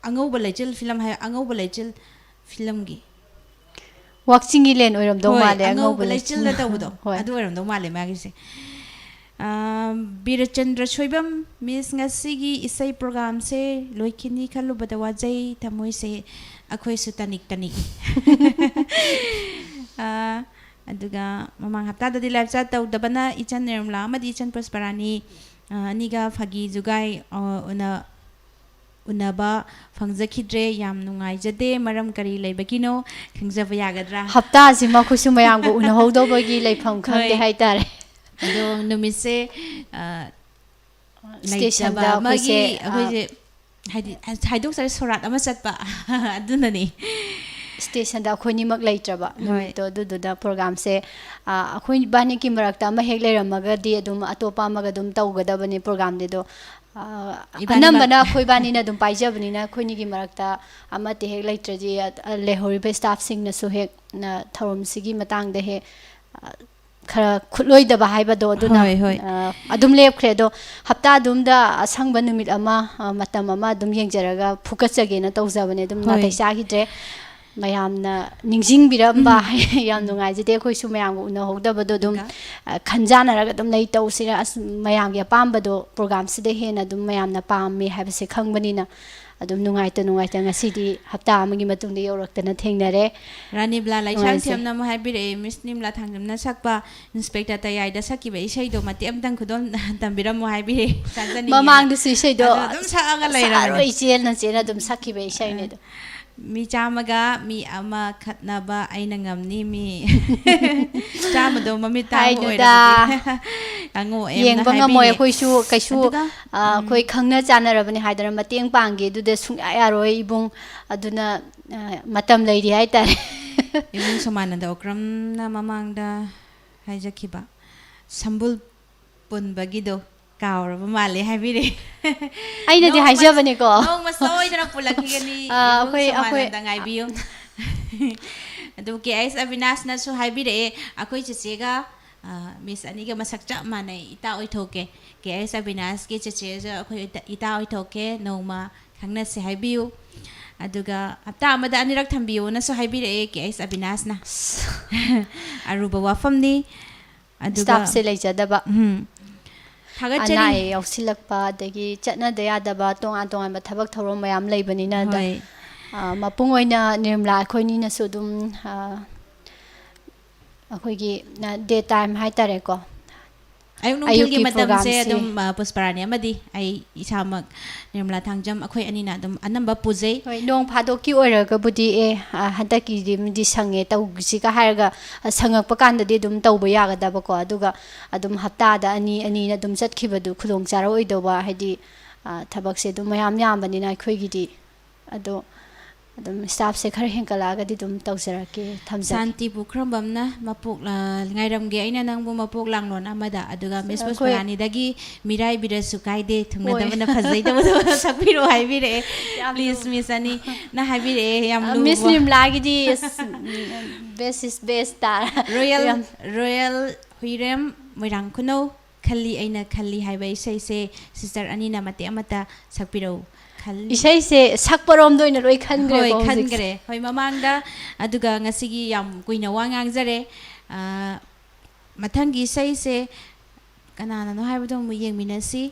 "ꯑꯉꯧꯕ ꯂꯩꯆꯤꯜ" ꯐꯤꯂꯝ ꯍꯥꯏ, "ꯑꯉꯧꯕ ꯂꯩꯆꯤꯜ" ꯐꯤꯂꯝꯒꯤ꯫ ꯋꯥꯛꯆꯤꯡꯒꯤ ꯂꯦꯟ ꯑꯣꯏꯔꯝꯗꯧ ꯍꯣꯏ, ꯃꯥꯜꯂꯦ, "ꯑꯉꯧꯕ "ꯑꯉꯧꯕ ꯂꯩꯆꯤꯜ"꯫ ꯂꯩꯆꯤꯜꯗ" ꯇꯧꯕꯗꯣ꯫ ꯍꯣꯏ꯫ ꯑꯗꯨ ꯑꯣꯏꯔꯝꯗꯧ ꯃꯥꯜꯂꯦ ꯃꯥꯒꯤꯁꯦ꯫ ꯑꯥ, ꯕꯤꯔꯆꯟꯗ꯭ꯔ ꯁꯣꯏꯕꯝ, "ꯃꯤꯁ, ꯉꯁꯤꯒꯤ ꯏꯁꯩ ꯄ꯭ꯔꯣꯒ꯭ꯔꯥꯝꯁꯦ ꯂꯣꯏꯈꯤꯅꯤ ꯈꯜꯂꯨꯕꯗ ꯋꯥꯖꯩ, ꯊꯃꯣꯏꯁꯦ ꯑꯩꯈꯣꯏꯁꯨ ꯇꯅꯤꯛ ꯇꯅꯤꯛ"꯫ ꯑꯥ, ꯑꯗꯨꯒ ꯃꯃꯥꯡ ꯍꯞꯇꯥꯗꯗꯤ ꯂꯥꯏꯞ ꯆꯥꯠ ꯇꯧꯗꯕꯅ ꯏꯆꯟ ꯅꯤꯔꯃꯂꯥ ꯑꯃꯗꯤ ꯏꯆꯟ ꯄꯨꯁꯄꯔꯥꯅꯤ, ꯑꯥ, ꯑꯅꯤꯒ ꯐꯥꯒꯤ ꯖꯨꯒꯥꯏ, ꯑꯥ, ꯎꯅ-, ꯎꯅꯕ ꯐꯪꯖꯈꯤꯗ꯭ꯔꯦ꯫ ꯌꯥꯝ ꯅꯨꯡꯉꯥꯏꯖꯗꯦ꯫ ꯃꯔꯝ ꯀꯔꯤ ꯂꯩꯕꯒꯤꯅꯣ ꯈꯪꯖꯕ ꯌꯥꯒꯗ꯭ꯔꯥ? ꯍꯞꯇꯥꯁꯤꯃ ꯑꯩꯈꯣꯏꯁꯨ ꯃꯌꯥꯝꯒ ꯎꯅꯍꯧꯗꯧꯕꯒꯤ ꯂꯩꯐꯝ ꯈꯪꯗꯦ ꯍꯣꯏ꯫ ꯍꯥꯏꯇꯥꯔꯦ꯫ ꯑꯗꯣ ꯅꯨꯃꯤꯠꯁꯦ, ꯑ, ꯁ꯭ꯇꯦꯁꯟꯗ ꯂꯩꯇꯕ ꯑꯃꯒꯤ ꯑꯩꯈꯣꯏꯁꯦ, ꯑ, ꯑꯩꯈꯣꯏꯁꯦ, ꯍꯥꯏꯗꯤ, ꯍꯥꯏꯗꯣꯛꯆꯔꯦ, ꯁꯣꯔꯥꯠ ꯑꯃ ꯆꯠꯄ꯫ ꯑꯗꯨꯅꯅꯤ꯫ ꯁ꯭ꯇꯦꯁꯟꯗ ꯑꯩꯈꯣꯏꯅꯤꯃꯛ ꯂꯩꯇ꯭ꯔꯕ ꯍꯣꯏ꯫ ꯅꯨꯃꯤꯠꯇꯣ, ꯑꯗꯨꯗꯨꯗ ꯄ꯭ꯔꯣꯒ꯭ꯔꯥꯝꯁꯦ, ꯑ, ꯑꯩꯈꯣꯏ ꯏꯕꯥꯅꯤꯒꯤ ꯃꯔꯛꯇ ꯑꯃ ꯍꯦꯛ ꯂꯩꯔꯝꯃꯒꯗꯤ ꯑꯗꯨꯝ ꯑꯇꯣꯞꯄ ꯑꯃꯒ ꯑꯗꯨꯝ ꯇꯧꯒꯗꯕꯅꯤ ꯄ꯭ꯔꯣꯒ꯭ꯔꯥꯝꯗꯤ꯫ ꯑꯗꯣ, ꯑ, ꯏꯕꯥꯅꯤꯃꯛ ꯑꯅꯝꯕꯅ ꯑꯩꯈꯣꯏ ꯏꯕꯥꯅꯤꯅ ꯑꯗꯨꯝ ꯄꯥꯏꯖꯕꯅꯤꯅ ꯑꯩꯈꯣꯏꯅꯤꯒꯤ ꯃꯔꯛꯇ ꯑꯃꯠꯇ ꯍꯦꯛ ꯂꯩꯇ꯭ꯔꯗꯤ, ꯑ, ꯂꯩꯍꯧꯔꯤꯕ ꯁ꯭ꯇꯥꯐꯁꯤꯡꯅꯁꯨ ꯍꯦꯛ, ꯑ, ꯊꯧꯔꯝꯁꯤꯒꯤ ꯃꯇꯥꯡꯗ ꯍꯦꯛ, ꯑ, ꯈꯔ ꯈꯨꯠꯂꯣꯏꯗꯕ ꯍꯥꯏꯕꯗꯣ ꯑꯗꯨꯅ, ꯍꯣꯏ, ꯍꯣꯏ꯫ ꯑ, ꯑꯗꯨꯝ ꯂꯦꯞꯈ꯭ꯔꯦ꯫ ꯑꯗꯣ ꯍꯞꯇꯥ ꯑꯗꯨꯝꯗ ꯑꯁꯪꯕ ꯅꯨꯃꯤꯠ ꯑꯃ, ꯑ, ꯃꯇꯝ ꯑꯃ ꯑꯗꯨꯝ ꯌꯦꯡꯖꯔꯒ ꯐꯨꯀꯠꯆꯒꯦꯅ ꯇꯧꯖꯕꯅꯦ꯫ ꯑꯗꯨꯝ ꯍꯣꯏ꯫ ꯅꯥꯇꯩ ꯆꯥꯈꯤꯗ꯭ꯔꯦ꯫ ꯃꯌꯥꯝꯅ ꯅꯤꯡꯁꯤꯡꯕꯤꯔꯝꯕ ꯎꯝ꯫ ꯌꯥꯝ ꯅꯨꯡꯉꯥꯏꯖꯗꯦ꯫ ꯑꯩꯈꯣꯏꯁꯨ ꯃꯌꯥꯝꯒ ꯎꯅꯍꯧꯗꯕꯗꯣ ꯑꯗꯨꯝ, ꯑꯗꯨꯒ ꯑ, ꯈꯟꯖꯥꯟꯅꯔꯒ ꯑꯗꯨꯝ ꯂꯩ ꯇꯧꯁꯤꯔ, ꯑꯁ, ꯃꯌꯥꯝꯒꯤ ꯑꯄꯥꯝꯕꯗꯣ ꯄ꯭ꯔꯣꯒ꯭ꯔꯥꯝꯁꯤꯗ ꯍꯦꯟꯅ ꯑꯗꯨꯝ ꯃꯌꯥꯝꯅ ꯄꯥꯝꯃꯦ ꯍꯥꯏꯕꯁꯦ ꯈꯪꯕꯅꯤꯅ ꯑꯗꯨꯝ ꯅꯨꯡꯉꯥꯏꯇ ꯅꯨꯡꯉꯥꯏꯇ ꯉꯁꯤꯗꯤ ꯍꯞꯇꯥ ꯑꯃꯒꯤ ꯃꯇꯨꯡꯗ ꯌꯧꯔꯛꯇꯅ ꯊꯦꯡꯅꯔꯦ꯫ ꯔꯥꯅꯤꯕꯂꯥ ꯅꯨꯡꯉꯥꯏꯖꯩ꯫ ꯂꯩꯁꯥꯡꯊꯦꯝꯅ ꯑꯃꯨꯛ ꯍꯥꯏꯕꯤꯔꯛꯑꯦ, "ꯃꯤꯁ ꯅꯤꯝꯂꯥ ꯊꯥꯡꯖꯝꯅ ꯁꯛꯄ ꯏꯟꯁꯄꯦꯛꯇꯔ ꯇꯌꯥꯏꯗ ꯁꯛꯈꯤꯕ ꯏꯁꯩꯗꯣ ꯃꯇꯦꯛ ꯑꯃꯇꯪ ꯈꯨꯗꯣꯜ ꯇꯝꯕꯤꯔꯝꯃꯣ" ꯍꯥꯏꯕꯤꯔꯛꯑꯦ꯫ ꯆꯥꯖꯅꯤꯡꯉꯦꯅ꯫ ꯃꯃꯥꯡꯗꯁꯨ ꯏꯁꯩꯗꯣ ꯑꯗꯣ ꯑꯗꯨꯝ ꯁꯛꯑꯒ ꯂꯩꯔꯕꯅꯦ꯫ ꯁꯛꯑꯔꯣꯏ ꯏꯆꯦꯅ, ꯆꯦꯅ ꯑꯗꯨꯝ ꯁꯛꯈꯤꯕ ꯏꯁꯩꯅꯦ ꯑꯗꯣ꯫ ꯃꯤ ꯆꯥꯝꯃꯒ ꯃꯤ ꯑꯃ ꯈꯠꯅꯕ ꯑꯩꯅ ꯉꯝꯅꯤ, ꯃꯤ ꯆꯥꯝꯃꯗꯣ ꯃꯃꯤꯠ ꯇꯥꯡꯕ ꯍꯥꯏꯅꯨꯗ꯫ ꯑꯣꯏꯔꯕꯗꯤ꯫ ꯑꯉꯣ ꯑꯦꯝꯅ ꯌꯦꯡꯕ ꯉꯝꯃꯣꯏ ꯍꯥꯏꯕꯤꯔꯦ꯫ ꯑꯩꯈꯣꯏꯁꯨ ꯀꯩꯁꯨ, ꯑꯗꯨꯒ, ꯑ, ꯎꯝ꯫ ꯑꯩꯈꯣꯏ ꯈꯪꯅ ꯆꯥꯟꯅꯔꯕꯅꯤ ꯍꯥꯏꯗꯅ ꯃꯇꯦꯡ ꯄꯥꯡꯒꯦ ꯑꯗꯨꯗ ꯁꯨꯡꯌꯥ ꯌꯥꯔꯣꯏ ꯏꯕꯨꯡ꯫ ꯑꯗꯨꯅ, ꯑ, ꯃꯇꯝ ꯂꯩꯔꯤ ꯍꯥꯏꯇꯥꯔꯦ꯫ ꯏꯕꯨꯡ ꯁꯣꯃꯥꯅꯟꯗ ꯑꯣꯀ꯭ꯔꯝꯅ ꯃꯃꯥꯡꯗ ꯍꯥꯏꯖꯈꯤꯕ ꯁꯝꯕꯨꯜ ꯄꯨꯟꯕꯒꯤꯗꯣ ꯀꯥꯎꯔꯕ ꯃꯥꯜꯂꯦ ꯍꯥꯏꯕꯤꯔꯦ꯫ ꯑꯩꯅꯗꯤ ꯅꯣꯡꯃ, ꯍꯥꯏꯖꯕꯅꯦꯀꯣ꯫ ꯅꯣꯡꯃ ꯁꯣꯏꯗꯅ ꯄꯨꯜꯂꯛꯈꯤꯒꯅꯤ, ꯑꯥ, ꯏꯕꯨꯡ ꯑꯩꯈꯣꯏ, ꯑꯩꯈꯣꯏ ꯁꯣꯃꯥꯅꯟꯗ ꯉꯥꯏꯕꯤꯌꯨ꯫ ꯑꯗꯨ ꯀꯦ ꯑꯦꯁ ꯑꯕꯤꯅꯥꯁꯅꯁꯨ ꯍꯥꯏꯕꯤꯔꯛꯑꯦ, ꯑꯩꯈꯣꯏ ꯆꯦꯆꯦꯒ, ꯑꯥ, ꯃꯤꯁ ꯑꯅꯤꯒ ꯃꯁꯛ ꯆꯞ ꯃꯥꯟꯅꯩ, ꯏꯇꯥ ꯑꯣꯏꯊꯣꯛꯀꯦ꯫ ꯀꯦ ꯑꯦꯁ ꯑꯕꯤꯅꯥꯁꯀꯤ ꯆꯦꯆꯦꯁꯨ ꯑꯩꯈꯣꯏ ꯏꯇꯥ, ꯏꯇꯥ ꯑꯣꯏꯊꯣꯛꯀꯦ, ꯅꯣꯡꯃ ꯈꯪꯅꯁꯦ ꯍꯥꯏꯕꯤꯌꯨ꯫ ꯑꯗꯨꯒ ꯍꯞꯇꯥ ꯑꯃꯗ ꯑꯅꯤꯔꯛ ꯊꯝꯕꯤꯌꯨꯅꯁꯨ ꯍꯥꯏꯕꯤꯔꯛꯑꯦ ꯀꯦ ꯑꯦꯁ ꯑꯕꯤꯅꯥꯁꯅ꯫ ꯑꯔꯨꯕ ꯋꯥꯐꯝꯅꯤ꯫ ꯑꯗꯨꯒ ꯁ꯭ꯇꯥꯐꯁꯦ ꯂꯩꯖꯗꯕ, ꯎꯝ꯫ ꯊꯥꯒꯠꯆꯔꯤ꯫ ꯑꯅꯥ ꯑꯌꯦꯛ ꯌꯥꯎꯁꯤꯜꯂꯛꯄ, ꯑꯗꯒꯤ ꯆꯠꯅꯗ ꯌꯥꯗꯕ ꯇꯣꯉꯥꯟ ꯇꯣꯉꯥꯟꯕ ꯊꯕꯛ ꯊꯧꯔꯝ ꯃꯌꯥꯝ ꯂꯩꯕꯅꯤꯅ, ꯑꯗ, ꯍꯣꯏ꯫ ꯑ, ꯃꯄꯨꯡ ꯑꯣꯏꯅ ꯅꯤꯔꯃꯂꯥ ꯑꯩꯈꯣꯏꯅꯤꯅꯁꯨ ꯑꯗꯨꯝ, ꯑ, ꯑꯩꯈꯣꯏꯒꯤ, ꯑ, ꯗꯦ ꯇꯥꯏꯝ ꯍꯥꯏꯇꯥꯔꯦꯀꯣ, ꯑꯌꯨꯛ ꯅꯨꯡꯊꯤꯜꯒꯤ ꯑꯌꯨꯛꯀꯤ ꯃꯇꯝꯁꯦ ꯄ꯭ꯔꯣꯒ꯭ꯔꯥꯝꯁꯦ꯫ ꯑꯗꯨꯝ, ꯑ, ꯄꯨꯁꯄꯔꯥꯅꯤ ꯑꯃꯗꯤ ꯑꯩ ꯏꯁꯥꯃꯛ ꯅꯤꯔꯃꯂꯥ ꯊꯥꯡꯖꯝ ꯑꯩꯈꯣꯏ ꯑꯅꯤꯅ ꯑꯗꯨꯝ ꯑꯅꯝꯕ ꯄꯨꯖꯩ꯫ ꯍꯣꯏ, ꯅꯣꯡ ꯐꯥꯗꯣꯛꯀꯤ ꯑꯣꯏꯔꯒꯕꯨꯗꯤ, "ꯑꯦ, ꯑ, ꯍꯟꯗꯛꯀꯤꯗꯤ ꯁꯪꯉꯦ, ꯇꯧꯁꯤꯒ" ꯍꯥꯏꯔꯒ, ꯑ, ꯁꯪꯉꯛꯄ ꯀꯥꯟꯗꯗꯤ ꯑꯗꯨꯝ ꯇꯧꯕ ꯌꯥꯒꯗꯕꯀꯣ꯫ ꯑꯗꯨꯒ ꯑꯗꯨꯝ ꯍꯞꯇꯥꯗ ꯑꯅꯤ, ꯑꯅꯤꯅ ꯑꯗꯨꯝ ꯆꯠꯈꯤꯕꯗꯨ ꯈꯨꯗꯣꯡ ꯆꯥꯔꯛꯑꯣꯏꯗꯧꯕ, ꯍꯥꯏꯗꯤ, ꯑ, ꯊꯕꯛꯁꯦ ꯑꯗꯨꯝ ꯃꯌꯥꯝ ꯌꯥꯝꯕꯅꯤꯅ ꯑꯩꯈꯣꯏꯒꯤꯗꯤ꯫ ꯑꯗꯣ ꯑꯗꯨꯝ staffꯁꯦ ꯈꯔ ꯍꯦꯟꯒꯠꯂꯛꯑꯒꯗꯤ ꯑꯗꯨꯝ ꯇꯧꯖꯔꯛꯀꯦ, ꯊꯝꯖꯒꯦ꯫ ꯁꯥꯟꯇꯤ ꯄꯨꯈ꯭ꯔꯝꯕꯝꯅ ꯃꯄꯣꯛ, ꯑ, ꯉꯥꯏꯔꯝꯒꯦ ꯑꯩꯅ ꯅꯪꯕꯨ ꯃꯄꯣꯛ ꯂꯥꯡꯂꯣꯟ ꯑꯃꯗ, ꯑꯗꯨꯒ Miss ꯑꯩꯈꯣꯏ ꯄꯨꯁꯄꯔꯥꯅꯤꯗꯒꯤ ꯃꯤꯔꯥꯏꯕꯤꯔꯁꯨ ꯀꯥꯏꯗꯦ, ꯊꯨꯡꯅꯗꯕꯅ ꯐꯖꯩ ꯇꯧꯕꯗꯣ ꯁꯛꯄꯤꯔꯣ ꯍꯥꯏꯕꯤꯔꯛꯑꯦ꯫ ꯌꯥꯝ Please, ꯅꯨꯡ- Miss ꯑꯅꯤꯅ ꯍꯥꯏꯕꯤꯔꯛꯑꯦ, ꯌꯥꯝ ꯑ, Miss ꯂꯨꯕ꯫ ꯅꯤꯔꯃꯂꯥꯒꯤꯗꯤ, ꯑꯁ, best is best ꯇꯥꯔꯦ꯫ Royal, ꯌꯥꯝ Royal ꯍꯨꯏꯔꯦꯝ ꯃꯣꯏꯔꯥꯡ ꯈꯨꯅꯧ, ꯈꯜꯂꯤ ꯑꯩꯅ ꯈꯜꯂꯤ ꯍꯥꯏꯕ ꯏꯁꯩꯁꯦ sister ꯑꯅꯤꯅ ꯃꯇꯦꯛ ꯑꯃꯠꯇ ꯁꯛꯄꯤꯔꯛꯎ꯫ ꯈꯜꯂꯤ꯫ ꯏꯁꯩꯁꯦ ꯁꯛꯄꯔꯣꯝꯗ ꯑꯣꯏꯅ ꯂꯣꯏ ꯈꯟꯈ꯭ꯔꯦꯀꯣ ꯍꯣꯏ, ꯍꯧꯖꯤꯛꯁꯦ꯫ ꯈꯟꯈ꯭ꯔꯦ꯫ ꯍꯣꯏ, ꯃꯃꯥꯡꯗ, ꯑꯗꯨꯒ ꯉꯁꯤꯒꯤ ꯌꯥꯝ ꯀꯨꯏꯅ ꯋꯥ ꯉꯥꯡꯖꯔꯦ꯫ ꯑ, ꯃꯊꯪꯒꯤ ꯏꯁꯩꯁꯦ ꯀꯅꯥꯅꯅꯣ ꯍꯥꯏꯕꯗꯣ ꯑꯃꯨꯛ ꯌꯦꯡꯃꯤꯟꯅꯁꯤ꯫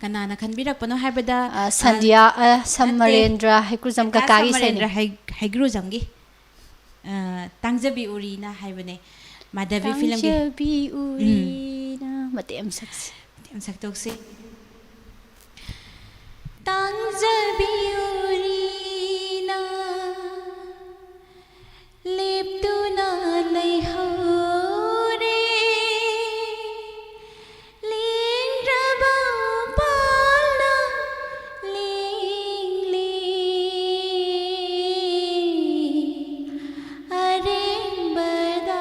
ꯀꯅꯥꯅ ꯈꯟꯕꯤꯔꯛꯄꯅꯣ ꯍꯥꯏꯕꯗ, ꯑ, ꯑ, ꯁꯟꯙ꯭ꯌꯥ, ꯑ, ꯅꯠꯇꯦ꯫ ꯁꯃꯔꯦꯟꯗ꯭ꯔ ꯍꯩꯀ꯭ꯔꯨꯖꯝ ꯀꯀꯥ ꯀꯀꯥꯒꯤ ꯁꯃꯔꯦꯟꯗ꯭ꯔ ꯏꯁꯩꯅꯤ꯫ ꯍꯩ-, ꯍꯩꯒ꯭ꯔꯨꯖꯝꯒꯤ, ꯑ, ꯇꯥꯡꯖꯕꯤ ꯎꯔꯤꯅ ꯍꯥꯏꯕꯅꯦ꯫ ꯃꯥꯙꯕꯤ ꯐꯤꯂꯝꯒꯤ꯫ ꯇꯥꯡꯖꯕꯤ ꯎꯔꯤꯅ ꯃꯇꯦꯛ ꯑꯃ ꯁꯛꯁꯤ꯫ ꯌꯥꯝ ꯁꯛꯇꯣꯛꯁꯤ꯫ ꯇꯥꯡꯖꯕꯤ ꯎꯔꯤꯅ ꯂꯦꯞꯇꯨꯅ ꯂꯩꯍꯧꯔꯦ꯫ ꯂꯦꯡꯗ꯭ꯔꯕ ꯎꯄꯥꯜꯅ ꯂꯦꯡꯂꯤ ꯑꯔꯦꯝꯕꯗ꯫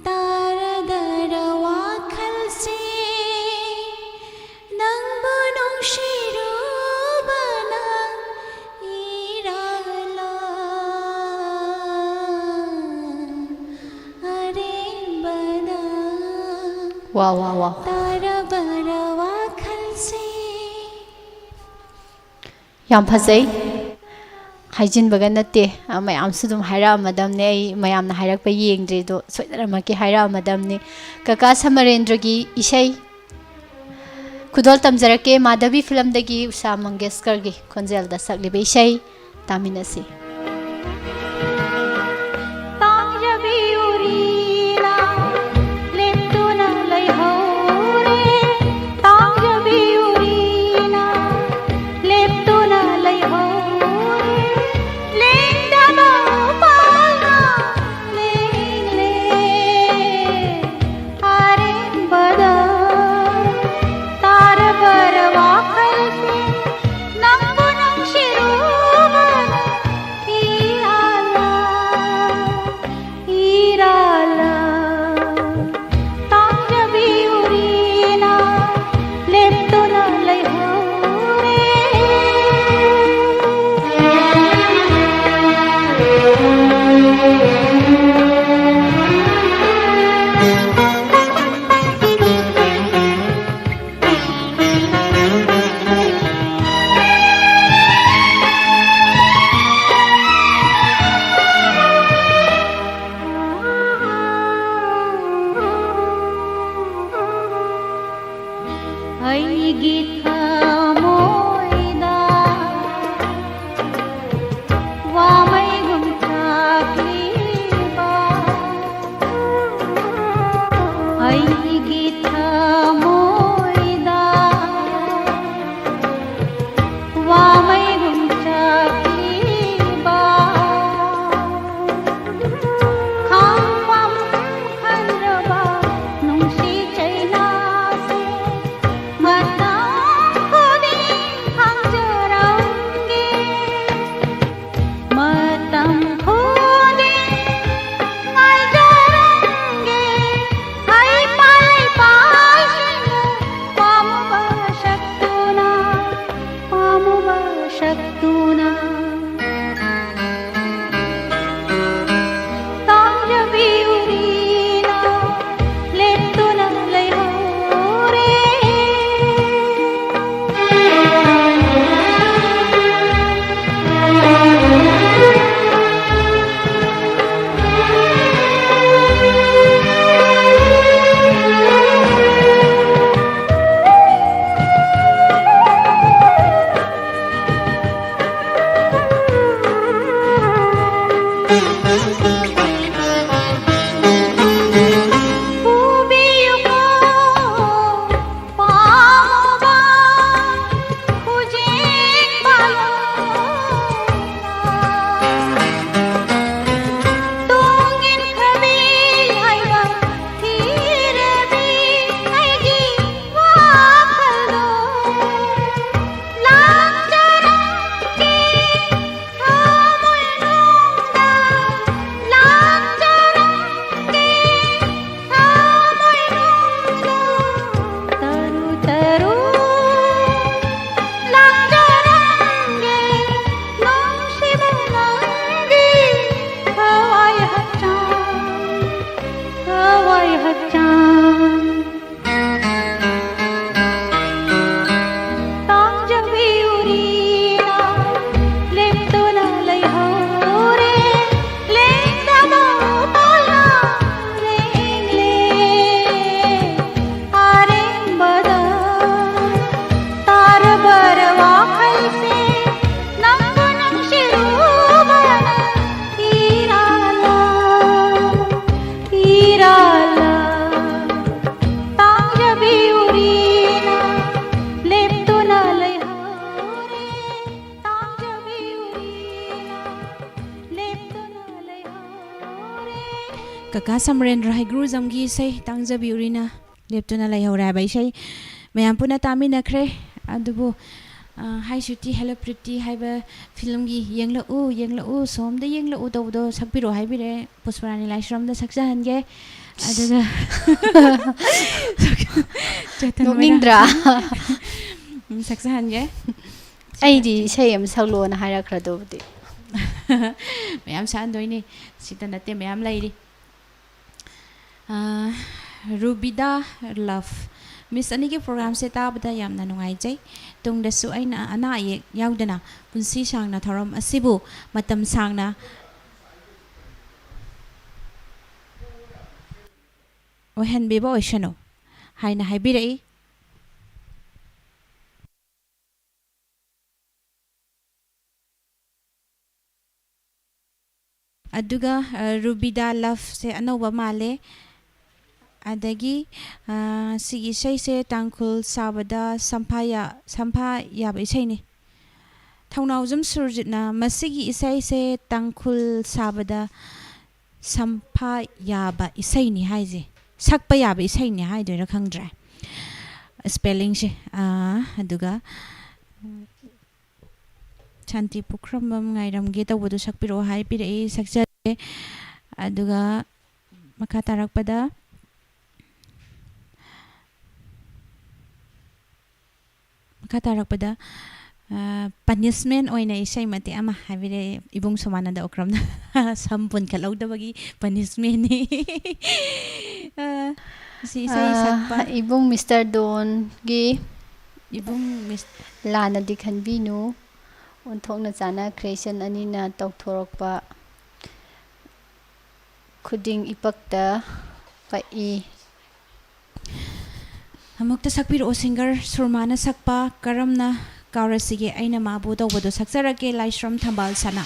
ꯇꯥꯔꯗꯔ ꯋꯥꯈꯜꯁꯦ ꯅꯪꯕꯨ ꯅꯨꯡꯁꯤꯔꯨꯕꯅ ꯏꯔꯥꯜꯂ ꯑꯔꯦꯝꯕꯗ꯫ ꯋꯥ, ꯋꯥ, ꯋꯥ꯫ ꯇꯥꯔꯕꯔ ꯋꯥꯈꯜꯁꯦ꯫ ꯌꯥꯝ ꯐꯖꯩ꯫ ꯍꯥꯏꯖꯤꯟꯕꯒ ꯅꯠꯇꯦ, ꯑ, ꯃꯌꯥꯝꯁꯨ ꯑꯗꯨꯝ ꯍꯥꯏꯔꯛꯑꯝꯃꯗꯝꯅꯦ꯫ ꯑꯩ ꯃꯌꯥꯝꯅ ꯍꯥꯏꯔꯛꯄ ꯌꯦꯡꯗ꯭ꯔꯤ, ꯑꯗꯣ ꯁꯣꯏꯗꯅꯃꯛꯀꯤ ꯍꯥꯏꯔꯛꯑꯝꯃꯗꯝꯅꯤ꯫ ꯀꯀꯥ ꯁꯃꯔꯦꯟꯗ꯭ꯔꯒꯤ ꯏꯁꯩ ꯈꯨꯗꯣꯜ ꯇꯝꯖꯔꯛꯀꯦ, ꯃꯥꯙꯕꯤ ꯐꯤꯂꯝꯗꯒꯤ ꯎꯁꯥ ꯃꯪꯒꯦꯁꯀꯔꯒꯤ ꯈꯣꯟꯖꯦꯜꯗ ꯁꯛꯂꯤꯕ ꯏꯁꯩ ꯇꯥꯃꯤꯟꯅꯁꯤ꯫ ꯇꯥꯡꯖꯕꯤ ꯎꯔꯤꯅ ꯂꯦꯞꯇꯨꯅ ꯂꯩꯍꯧꯔꯦ, ꯇꯥꯡꯖꯕꯤ ꯎꯔꯤꯅ ꯂꯦꯞꯇꯨꯅ ꯂꯩꯍꯧꯔꯦ, ꯂꯦꯡꯗꯕ ꯎꯄꯥꯜꯅ ꯂꯦꯡꯂꯦ ꯑꯔꯦꯝꯕꯗ꯫ ꯇꯥꯔꯕꯔ ꯋꯥꯈꯜ ꯑꯩꯒꯤ ꯊꯃꯣꯏꯗ ꯋꯥꯃꯩꯒꯨꯝ ꯆꯥꯛꯂꯤꯕ, ꯑꯩꯒꯤ ꯊꯃꯣꯏꯗ ꯋꯥꯃꯩꯒꯨꯝ ꯆꯥꯛꯂꯤꯕ, ꯈꯪꯐꯝ ꯈꯪꯗ꯭ꯔꯕ ꯅꯨꯡꯁꯤ ꯆꯩꯅꯥꯁꯦ ꯃꯇꯝ ꯈꯨꯗꯤꯡ ꯈꯪꯖꯔꯝꯒꯦ, ꯃꯇꯝ ꯈꯨꯗꯤꯡ ꯉꯥꯏꯖꯔꯝꯒꯦ, ꯍꯩ ꯄꯥꯜ ꯀꯀꯥ ꯁꯃꯔꯦꯟꯗ꯭ꯔ ꯍꯩꯒ꯭ꯔꯨꯖꯝꯒꯤ ꯏꯁꯩ ꯇꯥꯡꯖꯕꯤꯌꯨꯔꯤꯅ ꯂꯦꯞꯇꯨꯅ ꯂꯩꯍꯧꯔꯦ ꯍꯥꯏꯕ ꯏꯁꯩ ꯃꯌꯥꯝ ꯄꯨꯟꯅ ꯇꯥꯃꯤꯟꯅꯈ꯭ꯔꯦ꯫ ꯑꯗꯨꯕꯨ, ꯑ, ꯍꯥꯏ ꯁ꯭ꯋꯤꯇꯤ ꯍꯦꯂꯣ ꯄ꯭ꯔꯤꯇꯤ ꯍꯥꯏꯕ ꯐꯤꯂꯝꯒꯤ "ꯌꯦꯡꯂꯛꯎ, ꯌꯦꯡꯂꯛꯎ, ꯁꯣꯝꯗ ꯌꯦꯡꯂꯛꯎ" ꯇꯧꯕꯗꯣ ꯁꯛꯄꯤꯔꯛꯑꯣ ꯍꯥꯏꯕꯤꯔꯦ꯫ ꯄꯨꯁꯄꯔꯥꯅꯤ ꯂꯥꯏꯁ꯭ꯔꯝꯗ ꯁꯛꯆꯍꯟꯒꯦ꯫ ꯑꯗꯨꯒ ꯆꯦꯇꯟ ꯅꯣꯛꯅꯤꯡꯗ꯭ꯔꯥ? ꯃꯣꯏꯔꯥꯡꯊꯦꯝ꯫ ꯎꯝ, ꯁꯛꯆꯍꯟꯒꯦ꯫ ꯑꯩꯗꯤ ꯏꯁꯩ ꯑꯃ ꯁꯛꯂꯣꯅ ꯍꯥꯏꯔꯛꯈ꯭ꯔꯗꯨꯕꯨꯗꯤ꯫ ꯃꯌꯥꯝ ꯁꯛꯍꯟꯗꯣꯏꯅꯤ꯫ ꯁꯤꯇ ꯅꯠꯇꯦ, ꯃꯌꯥꯝ ꯂꯩꯔꯤ꯫ ꯑꯥ, ꯔꯨꯕꯤꯗꯥ ꯂꯚ꯫ ꯃꯤꯁ ꯑꯅꯤꯒꯤ ꯄ꯭ꯔꯣꯒ꯭ꯔꯥꯝꯁꯦ ꯇꯥꯕꯗ ꯌꯥꯝꯅ ꯅꯨꯡꯉꯥꯏꯖꯩ꯫ ꯇꯨꯡꯗꯁꯨ ꯑꯩꯅ ꯑꯅꯥ ꯑꯌꯦꯛ ꯌꯥꯎꯗꯅ ꯄꯨꯟꯁꯤ ꯁꯥꯡꯅ ꯊꯧꯔꯝ ꯑꯁꯤꯕꯨ ꯃꯇꯝ ꯁꯥꯡꯅ ꯑꯣꯏꯍꯟꯕꯤꯕ ꯑꯣꯏꯁꯅꯨ ꯍꯥꯏꯅ ꯍꯥꯏꯕꯤꯔꯛꯏ꯫ ꯑꯗꯨꯒ, ꯑ, ꯔꯨꯕꯤꯗꯥ ꯂꯚꯁꯦ ꯑꯅꯧꯕ ꯃꯥꯜꯂꯦ꯫ ꯑꯗꯒꯤ, ꯑ, ꯁꯤꯒꯤ ꯏꯁꯩꯁꯦ ꯇꯥꯡꯈꯨꯜ ꯁꯥꯕꯗ ꯁꯝꯐꯥ ꯌꯥ-, ꯁꯝꯐꯥ ꯌꯥꯕ ꯏꯁꯩꯅꯤ꯫ ꯊꯧꯅꯥꯎꯖꯝ ꯁꯨꯔꯖꯤꯠꯅ ꯃꯁꯤꯒꯤ ꯏꯁꯩꯁꯦ ꯇꯥꯡꯈꯨꯜ ꯁꯥꯕꯗ ꯁꯝꯐꯥ ꯌꯥꯕ ꯏꯁꯩꯅꯤ ꯍꯥꯏꯁꯦ, ꯁꯛꯄ ꯌꯥꯕ ꯏꯁꯩꯅꯤ ꯍꯥꯏꯗꯣꯏꯔꯥ ꯈꯪꯗ꯭ꯔꯦ, ꯏꯁꯄꯦꯂꯤꯡꯁꯦ꯫ ꯑꯥ, ꯑꯗꯨꯒ ꯁꯥꯟꯇꯤ ꯄꯨꯈ꯭ꯔꯝꯕꯝ ꯉꯥꯏꯔꯝꯒꯦ ꯇꯧꯕꯗꯣ ꯁꯛꯄꯤꯔꯛꯑꯣ ꯍꯥꯏꯕꯤꯔꯛꯏ, ꯁꯛꯆꯒꯦ꯫ ꯑꯗꯨꯒ ꯃꯈꯥ ꯇꯥꯔꯛꯄꯗ, ꯃꯈꯥ ꯇꯥꯔꯛꯄꯗ, ꯑ, ꯄꯅꯤꯁꯃꯦꯟ ꯑꯣꯏꯅ ꯏꯁꯩ ꯃꯇꯦꯛ ꯑꯃ ꯍꯥꯏꯕꯤꯔꯛꯑꯦ ꯏꯕꯨꯡ ꯁꯣꯃꯥꯅꯟꯗ ꯑꯣꯀ꯭ꯔꯝꯅ꯫ ꯁꯝ ꯄꯨꯟꯈꯠꯍꯧꯗꯕꯒꯤ ꯄꯅꯤꯁꯃꯦꯟꯅꯤ꯫ ꯑ, ꯁꯤ ꯏꯁꯩ ꯑ, ꯁꯛꯄ ꯏꯕꯨꯡ ꯃꯤꯁꯇꯔ ꯗꯣꯟꯒꯤ ꯏꯕꯨꯡ ꯃꯤꯁ- ꯂꯥꯟꯅꯗꯤ ꯈꯟꯕꯤꯅꯨ꯫ ꯑꯣꯟꯊꯣꯛꯅ ꯆꯥꯟꯅꯈ꯭ꯔꯦ ꯏꯆꯟ ꯑꯅꯤꯅ ꯇꯧꯊꯣꯔꯛꯄ ꯈꯨꯗꯤꯡ ꯏꯄꯛꯇ ꯄꯛꯏ꯫ ꯑꯃꯨꯛꯇ ꯁꯛꯄꯤꯔꯛꯑꯣ, ꯁꯤꯡꯒꯔ ꯁꯨꯔꯃꯥꯅ ꯁꯛꯄ "ꯀꯔꯝꯅ ꯀꯥꯎꯔꯁꯤꯒꯦ ꯑꯩꯅ ꯃꯥꯕꯨ" ꯇꯧꯕꯗꯣ ꯁꯛꯆꯔꯛꯀꯦ, ꯂꯥꯏꯁ꯭ꯔꯝ ꯊꯝꯕꯥꯜ ꯁꯅꯥ꯫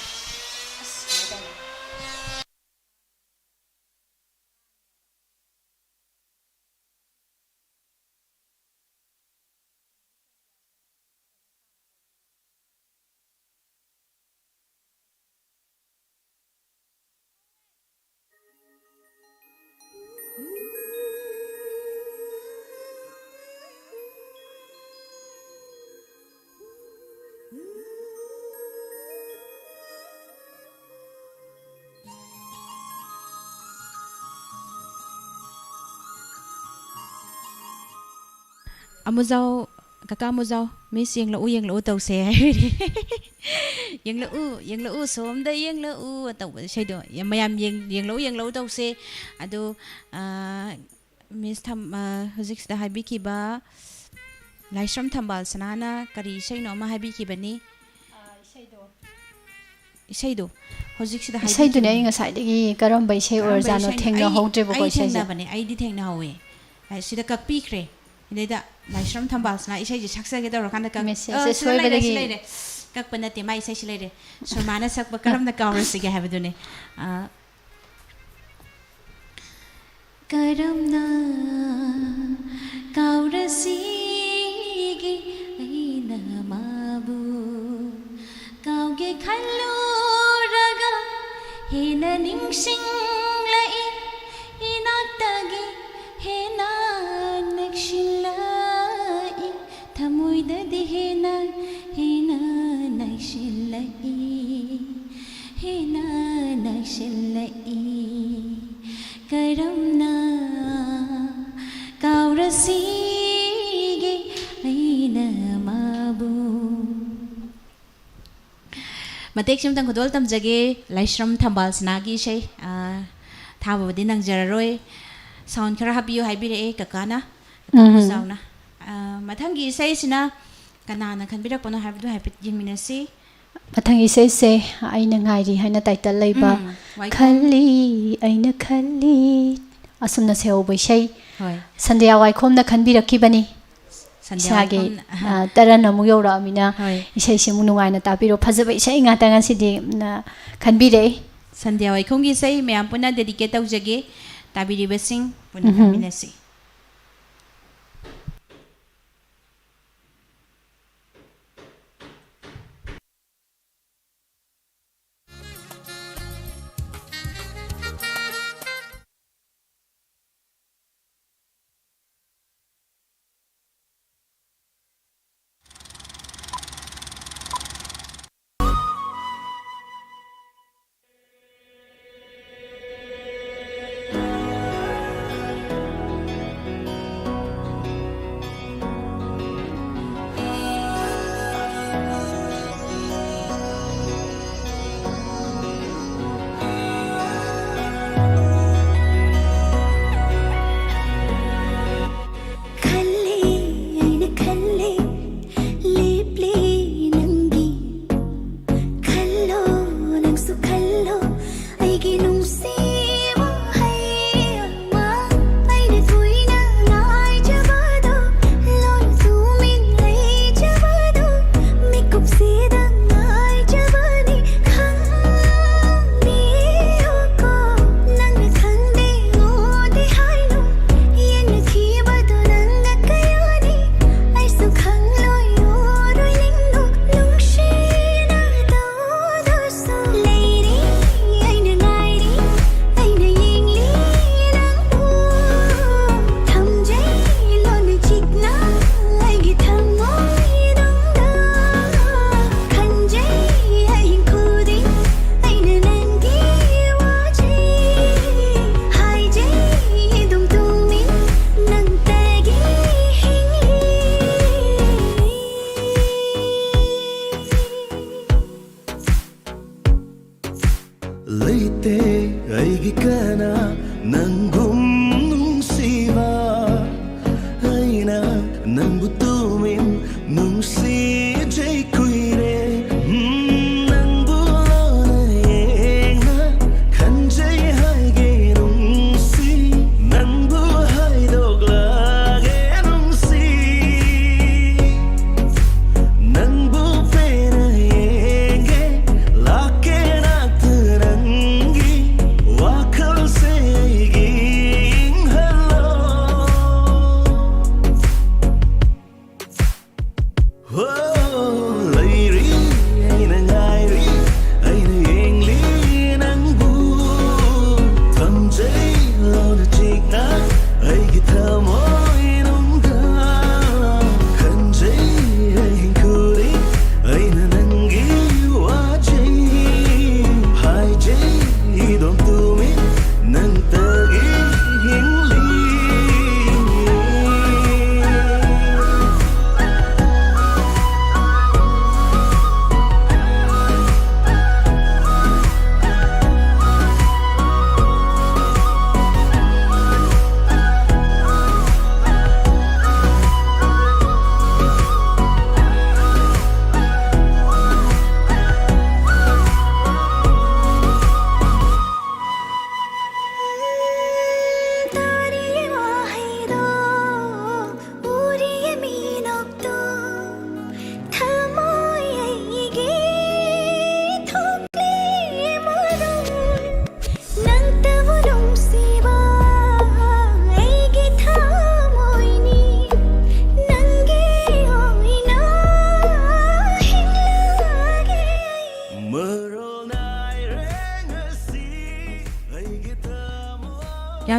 ꯑꯃꯨꯖꯥꯎ, ꯀꯀꯥ ꯑꯃꯨꯖꯥꯎ, "Miss ꯌꯦꯡꯂꯛꯎ, ꯌꯦꯡꯂꯛꯎ ꯇꯧꯁꯦ" ꯍꯥꯏꯔꯤ꯫ "ꯌꯦꯡꯂꯛꯎ, ꯌꯦꯡꯂꯛꯎ, ꯁꯣꯝꯗ ꯌꯦꯡꯂꯛꯎ" ꯇꯧꯕ ꯏꯁꯩꯗꯣ꯫ ꯌꯥꯝ, ꯃꯌꯥꯝ ꯌꯦꯡ-, "ꯌꯦꯡꯂꯛꯎ, ꯌꯦꯡꯂꯛꯎ ꯇꯧꯁꯦ"꯫ ꯑꯗꯨ, ꯑ, Miss ꯊꯝ-, ꯑ, ꯍꯧꯖꯤꯛꯁꯤꯗ ꯍꯥꯏꯕꯤꯈꯤꯕ ꯂꯥꯏꯁ꯭ꯔꯝ ꯊꯝꯕꯥꯜ ꯁꯅꯥꯅ ꯀꯔꯤ ꯏꯁꯩꯅꯣ ꯑꯃ ꯍꯥꯏꯕꯤꯈꯤꯕꯅꯤ꯫ ꯑ, ꯏꯁꯩꯗꯣ꯫ ꯏꯁꯩꯗꯣ ꯍꯧꯖꯤꯛꯁꯤꯗ ꯏꯁꯩꯗꯨꯅꯦ ꯑꯩ ꯍꯥꯏꯕꯤꯈꯤꯕꯅꯦ꯫ ꯉꯁꯥꯏꯗꯒꯤ ꯀꯔꯝꯕ ꯏꯁꯩ ꯀꯔꯝꯕ ꯑꯣꯏꯔꯖꯥꯠꯅꯣ ꯏꯁꯩꯅꯣ? ꯑꯩ, ꯊꯦꯡꯅꯍꯧꯗ꯭ꯔꯦꯕꯀꯣ ꯑꯩ ꯏꯁꯩꯁꯦ꯫ ꯊꯦꯡꯅꯕꯅꯦ, ꯑꯩꯗꯤ ꯊꯦꯡꯅꯍꯧꯋꯦ꯫ ꯑ, ꯁꯤꯗ ꯀꯛꯄꯤꯈ꯭ꯔꯦ꯫ ꯁꯤꯗꯩꯗ ꯂꯥꯏꯁ꯭ꯔꯝ ꯊꯝꯕꯥꯜꯁꯤꯅ ꯏꯁꯩꯁꯦ ꯁꯛꯆꯒꯦ ꯇꯧꯔꯀꯥꯟꯗ ꯀꯛ-, ꯃꯦꯁꯦꯖꯁꯦ ꯑ, ꯁꯤꯗ ꯂꯩꯔꯦ, ꯁꯣꯏꯕꯗꯒꯤ꯫ ꯁꯤ ꯂꯩꯔꯦ꯫ ꯀꯛꯄ ꯅꯠꯇꯦ, ꯃꯥꯏ ꯏꯁꯩꯁꯤ ꯂꯩꯔꯦ꯫ ꯁꯨꯔꯃꯥꯅ ꯁꯛꯄ ꯀꯔꯝꯅ ꯀꯥꯎꯔꯁꯤꯒꯦ ꯍꯥꯏꯕꯗꯨꯅꯦ꯫ ꯑ, ꯀꯔꯝꯅ ꯀꯥꯎꯔꯁꯤꯒꯦ ꯑꯩꯅ ꯃꯥꯕꯨ? ꯀꯥꯎꯒꯦ ꯈꯜꯂꯨꯔꯒ ꯍꯦꯟꯅ ꯅꯤꯡꯁꯤꯡꯂꯛꯏ, ꯏꯅꯥꯛꯇꯒꯤ ꯍꯦꯟꯅ ꯅꯛꯁꯤꯜꯂꯛꯏ, ꯊꯃꯣꯏꯗꯗꯤ ꯍꯦꯟꯅ, ꯍꯦꯟꯅ ꯅꯛꯁꯤꯜꯂꯛꯏ, ꯍꯦꯟꯅ ꯅꯛꯁꯤꯜꯂꯛꯏ꯫ ꯀꯔꯝꯅ ꯀꯥꯎꯔꯁꯤꯒꯦ ꯑꯩꯅ ꯃꯥꯕꯨ? ꯃꯇꯦꯛꯁꯤ ꯑꯃꯇꯪ ꯈꯨꯗꯣꯜ ꯇꯝꯖꯒꯦ, ꯂꯥꯏꯁ꯭ꯔꯝ ꯊꯝꯕꯥꯜ ꯁꯅꯥꯒꯤ ꯏꯁꯩ, ꯑ, ꯊꯥꯕꯕꯨꯗꯤ ꯅꯪꯖꯔꯔꯣꯏ꯫ Sound ꯈꯔ ꯍꯥꯞꯄꯤꯌꯨ ꯍꯥꯏꯕꯤꯔꯛꯑꯦ ꯀꯀꯥꯅ, ꯀꯀꯥ ꯎꯝ꯫ ꯃꯨꯖꯥꯎꯅ꯫ ꯑ, ꯃꯊꯪꯒꯤ ꯏꯁꯩꯁꯤꯅ ꯀꯅꯥꯅ ꯈꯟꯕꯤꯔꯛꯄꯅꯣ ꯍꯥꯏꯕꯗꯨ ꯍꯥꯏꯐꯦꯠ ꯌꯦꯡꯃꯤꯟꯅꯁꯤ꯫ ꯃꯊꯪꯒꯤ ꯏꯁꯩꯁꯦ ꯑꯩꯅ ꯉꯥꯏꯔꯤ ꯍꯥꯏꯅ title ꯂꯩꯕ, ꯎꯝ, ꯋꯥꯏꯈꯣꯡ꯫ "ꯈꯜꯂꯤ, ꯑꯩꯅ ꯈꯜꯂꯤ", ꯑꯁꯨꯝꯅ ꯁꯩꯍꯧꯕ ꯏꯁꯩ꯫ ꯍꯣꯏ꯫ ꯁꯟꯗ꯭ꯌꯥ ꯋꯥꯏꯈꯣꯝꯅ ꯈꯟꯕꯤꯔꯛꯈꯤꯕꯅꯤ꯫ ꯁꯟꯗ꯭ꯌꯥ ꯏꯁꯥꯒꯤ, ꯋꯥꯏꯈꯣꯝꯅ, ꯑꯍ꯫ ꯑ, ꯇꯔꯟ ꯑꯃꯨꯛ ꯌꯧꯔꯛꯑꯃꯤꯅ ꯍꯣꯏ꯫ ꯏꯁꯩꯁꯤ ꯑꯃꯨꯛ ꯅꯨꯡꯉꯥꯏꯅ ꯇꯥꯕꯤꯔꯣ꯫ ꯐꯖꯕ ꯏꯁꯩ ꯉꯥꯛꯇ ꯉꯁꯤꯗꯤ, ꯅ, ꯈꯟꯕꯤꯔꯛꯏ꯫ ꯁꯟꯗ꯭ꯌꯥ ꯋꯥꯏꯈꯣꯝꯒꯤ ꯏꯁꯩ ꯃꯌꯥꯝ ꯄꯨꯟꯅ dedicate ꯇꯧꯖꯒꯦ꯫ ꯇꯥꯕꯤꯔꯤꯕꯁꯤꯡ ꯄꯨꯟꯅ ꯎꯝꯍꯨꯝ꯫ ꯇꯥꯃꯤꯟꯅꯁꯤ꯫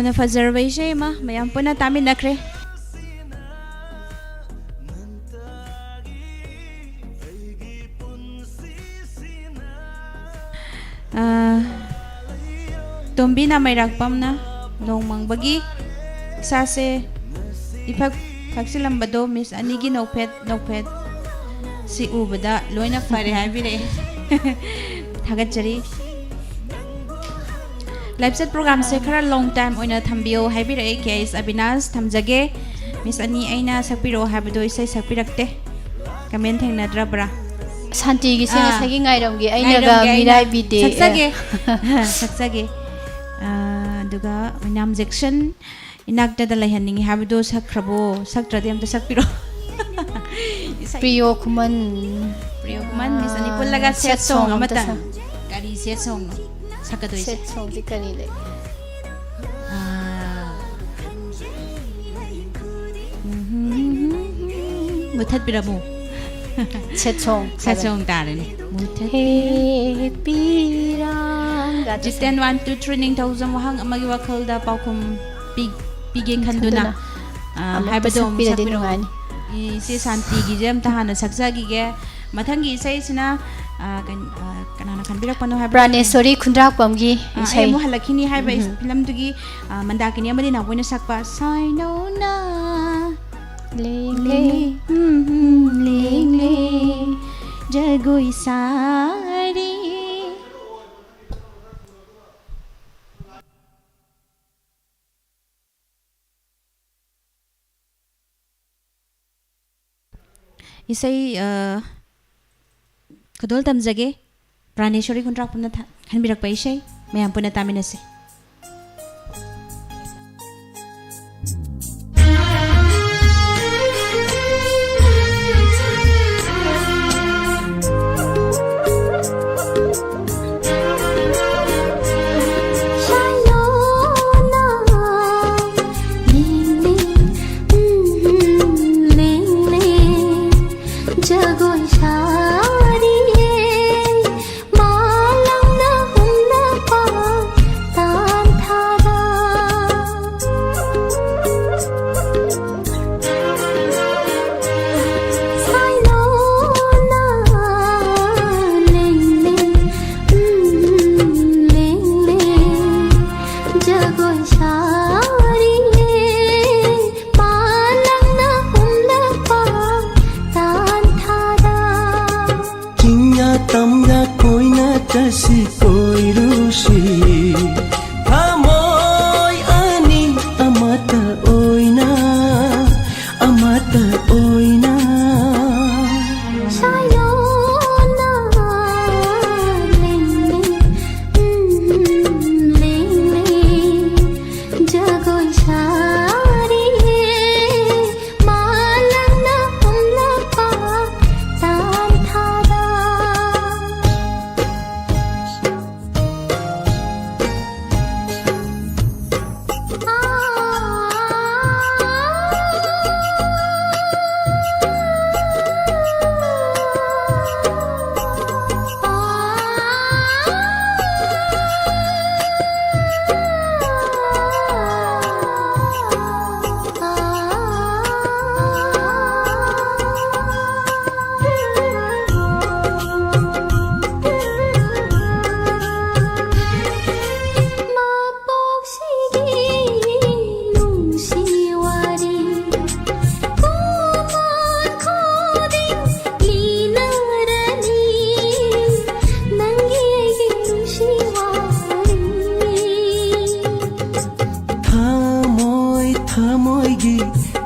ꯌꯥꯝꯅ ꯐꯖꯔꯕ ꯏꯁꯩ ꯑꯃ ꯃꯌꯥꯝ ꯄꯨꯟꯅ ꯇꯥꯃꯤꯟꯅꯈ꯭ꯔꯦ꯫ ꯑꯥ, ꯇꯣꯝꯕꯤ ꯅꯥꯃꯩꯔꯥꯛꯄꯝꯅ ꯅꯣꯡꯃꯪꯕꯒꯤ ꯏꯁꯥꯁꯦ ꯏꯐꯛ ꯐꯛꯆꯤꯜꯂꯝꯕꯗꯣ ꯃꯤꯁ ꯑꯅꯤꯒꯤ ꯅꯣꯛꯐꯦꯠ ꯅꯣꯛꯐꯦꯠ ꯁꯤ ꯎꯕꯗ ꯂꯣꯏꯅ ꯐꯔꯦ ꯍꯥꯏꯕꯤꯔꯛꯑꯦ꯫ ꯊꯥꯒꯠꯆꯔꯤ꯫ ꯂꯥꯏꯞ ꯆꯠ ꯄ꯭ꯔꯣꯒ꯭ꯔꯥꯝꯁꯦ ꯈꯔ ꯂꯣꯡ ꯇꯥꯏꯝ ꯑꯣꯏꯅ ꯊꯝꯕꯤꯌꯣ ꯍꯥꯏꯕꯤꯔꯛꯑꯦ꯫ ꯀꯦ ꯑꯦꯁ ꯑꯕꯤꯅꯥꯁ, ꯊꯝꯖꯒꯦ꯫ ꯃꯤꯁ ꯑꯅꯤ, ꯑꯩꯅ ꯁꯛꯄꯤꯔꯛꯑꯣ ꯍꯥꯏꯕꯗꯣ ꯏꯁꯩ ꯁꯛꯄꯤꯔꯛꯇꯦ꯫ ꯀꯃꯦꯟ ꯊꯦꯡꯅꯗ꯭ꯔꯕ꯭ꯔꯥ? ꯁꯥꯟꯇꯤꯒꯤꯁꯦ ꯑꯥ꯫ ꯉꯁꯥꯏꯒꯤ ꯉꯥꯏꯔꯝꯒꯦ ꯑꯩꯅꯒ ꯉꯥꯏꯔꯝꯒꯦ ꯑꯩꯅ ꯃꯤꯔꯥꯏꯕꯤꯗꯦ꯫ ꯁꯛꯆꯒꯦ꯫ ꯁꯛꯆꯒꯦ꯫ ꯑꯥ, ꯑꯗꯨꯒ ꯑꯣꯏꯅꯥꯝ ꯖꯦꯛꯁꯟ, ꯏꯅꯥꯛꯇꯗ ꯂꯩꯍꯟꯅꯤꯡꯉꯤ ꯍꯥꯏꯕꯗꯣ ꯁꯛꯈ꯭ꯔꯕꯣ? ꯁꯛꯇ꯭ꯔꯗꯤ ꯑꯝꯇ ꯁꯛꯄꯤꯔꯣ꯫ ꯏꯁꯩ꯫ ꯄ꯭ꯔꯤꯌꯣ ꯈꯨꯃꯟ꯫ ꯄ꯭ꯔꯤꯌꯣ ꯈꯨꯃꯟ, ꯃꯤꯁ ꯑꯅꯤ ꯄꯨꯜꯂꯒ ꯑꯥ, ꯁꯦꯠ ꯁꯦꯠ ꯁꯣꯡ ꯁꯣꯡ ꯑꯝꯇ ꯑꯃꯇꯪ꯫ ꯁꯛ-, ꯀꯔꯤ ꯁꯦꯠ ꯁꯣꯡꯅꯣ ꯁꯛꯀꯗꯣꯏꯁꯦ? ꯁꯦꯠ ꯁꯣꯡꯁꯦ ꯀꯔꯤ ꯂꯩ? ꯑꯥ꯫ ꯎꯝ, ꯃꯨꯊꯠꯄꯤꯔꯝꯃꯨ꯫ ꯁꯦꯠ ꯁꯣꯡ ꯁꯦꯠ ꯍꯥꯏꯕꯅꯤ꯫ ꯁꯣꯡ ꯇꯥꯔꯦꯅꯦ꯫ ꯃꯨꯊꯠ-, ꯍꯦ ꯄꯤꯔꯥꯡꯒ ꯖꯤꯇꯦꯟ ꯋꯥꯟ ꯇꯨ ꯊ꯭ꯔꯤ ꯅꯤꯡꯊꯧꯖꯝ ꯋꯥꯍꯪ ꯑꯃꯒꯤ ꯋꯥꯈꯜꯗ ꯄꯥꯎꯈꯨꯝ ꯄꯤ-, ꯄꯤꯒꯦ ꯈꯟꯗꯨꯅ, ꯈꯟꯗꯨꯅ꯫ ꯑꯥ, ꯑꯃꯨꯛꯇ ꯍꯥꯏꯕꯗꯣ ꯑꯃꯨꯛ ꯁꯛꯄꯤꯔꯗꯤ ꯁꯛꯄꯤꯔꯛꯑꯣ꯫ ꯅꯨꯡꯉꯥꯏꯅꯤ꯫ ꯏꯆꯦ ꯁꯥꯟꯇꯤꯒꯤꯁꯦ ꯑꯝꯇ ꯍꯥꯟꯅ ꯁꯛꯆꯈꯤꯒꯦ꯫ ꯃꯊꯪꯒꯤ ꯏꯁꯩꯁꯤꯅ, ꯑꯥ, ꯀꯩꯅꯣ, ꯑꯥ, ꯀꯅꯥꯅ ꯈꯟꯕꯤꯔꯛꯄꯅꯣ ꯍꯥꯏꯕ? ꯄ꯭ꯔꯥꯅꯦꯁꯣꯔꯤ ꯈꯨꯟꯗ꯭ꯔꯥꯛꯄꯝꯒꯤ ꯑꯥ, ꯑꯩ ꯏꯁꯩ꯫ ꯑꯃꯨꯛ ꯍꯜꯂꯛꯈꯤꯅꯤ ꯍꯥꯏꯕ ꯏꯁ-, ꯎꯝ꯫ ꯐꯤꯂꯝꯗꯨꯒꯤ, ꯑꯥ, ꯃꯟꯗꯥꯀꯤꯅꯤ ꯑꯃꯗꯤ ꯅꯥꯎꯕꯣꯏꯅ ꯁꯛꯄ ꯁꯥꯏꯅꯧꯅ ꯂꯦꯡꯂꯦ꯫ ꯂꯦꯡꯂꯦ, ꯎꯝ, ꯎꯝ, ꯂꯦꯡꯂꯦ, ꯖꯒꯣꯏ ꯁꯥꯔꯤ꯫ ꯏꯁꯩ, ꯑ, ꯈꯨꯗꯣꯜ ꯇꯝꯖꯒꯦ꯫ ꯄ꯭ꯔꯥꯅꯦꯁꯣꯔꯤ ꯈꯨꯟꯗ꯭ꯔꯥꯛꯄꯝꯅ ꯊꯥ-, ꯈꯟꯕꯤꯔꯛꯄ ꯏꯁꯩ ꯃꯌꯥꯝ ꯄꯨꯟꯅ ꯇꯥꯃꯤꯟꯅꯁꯤ꯫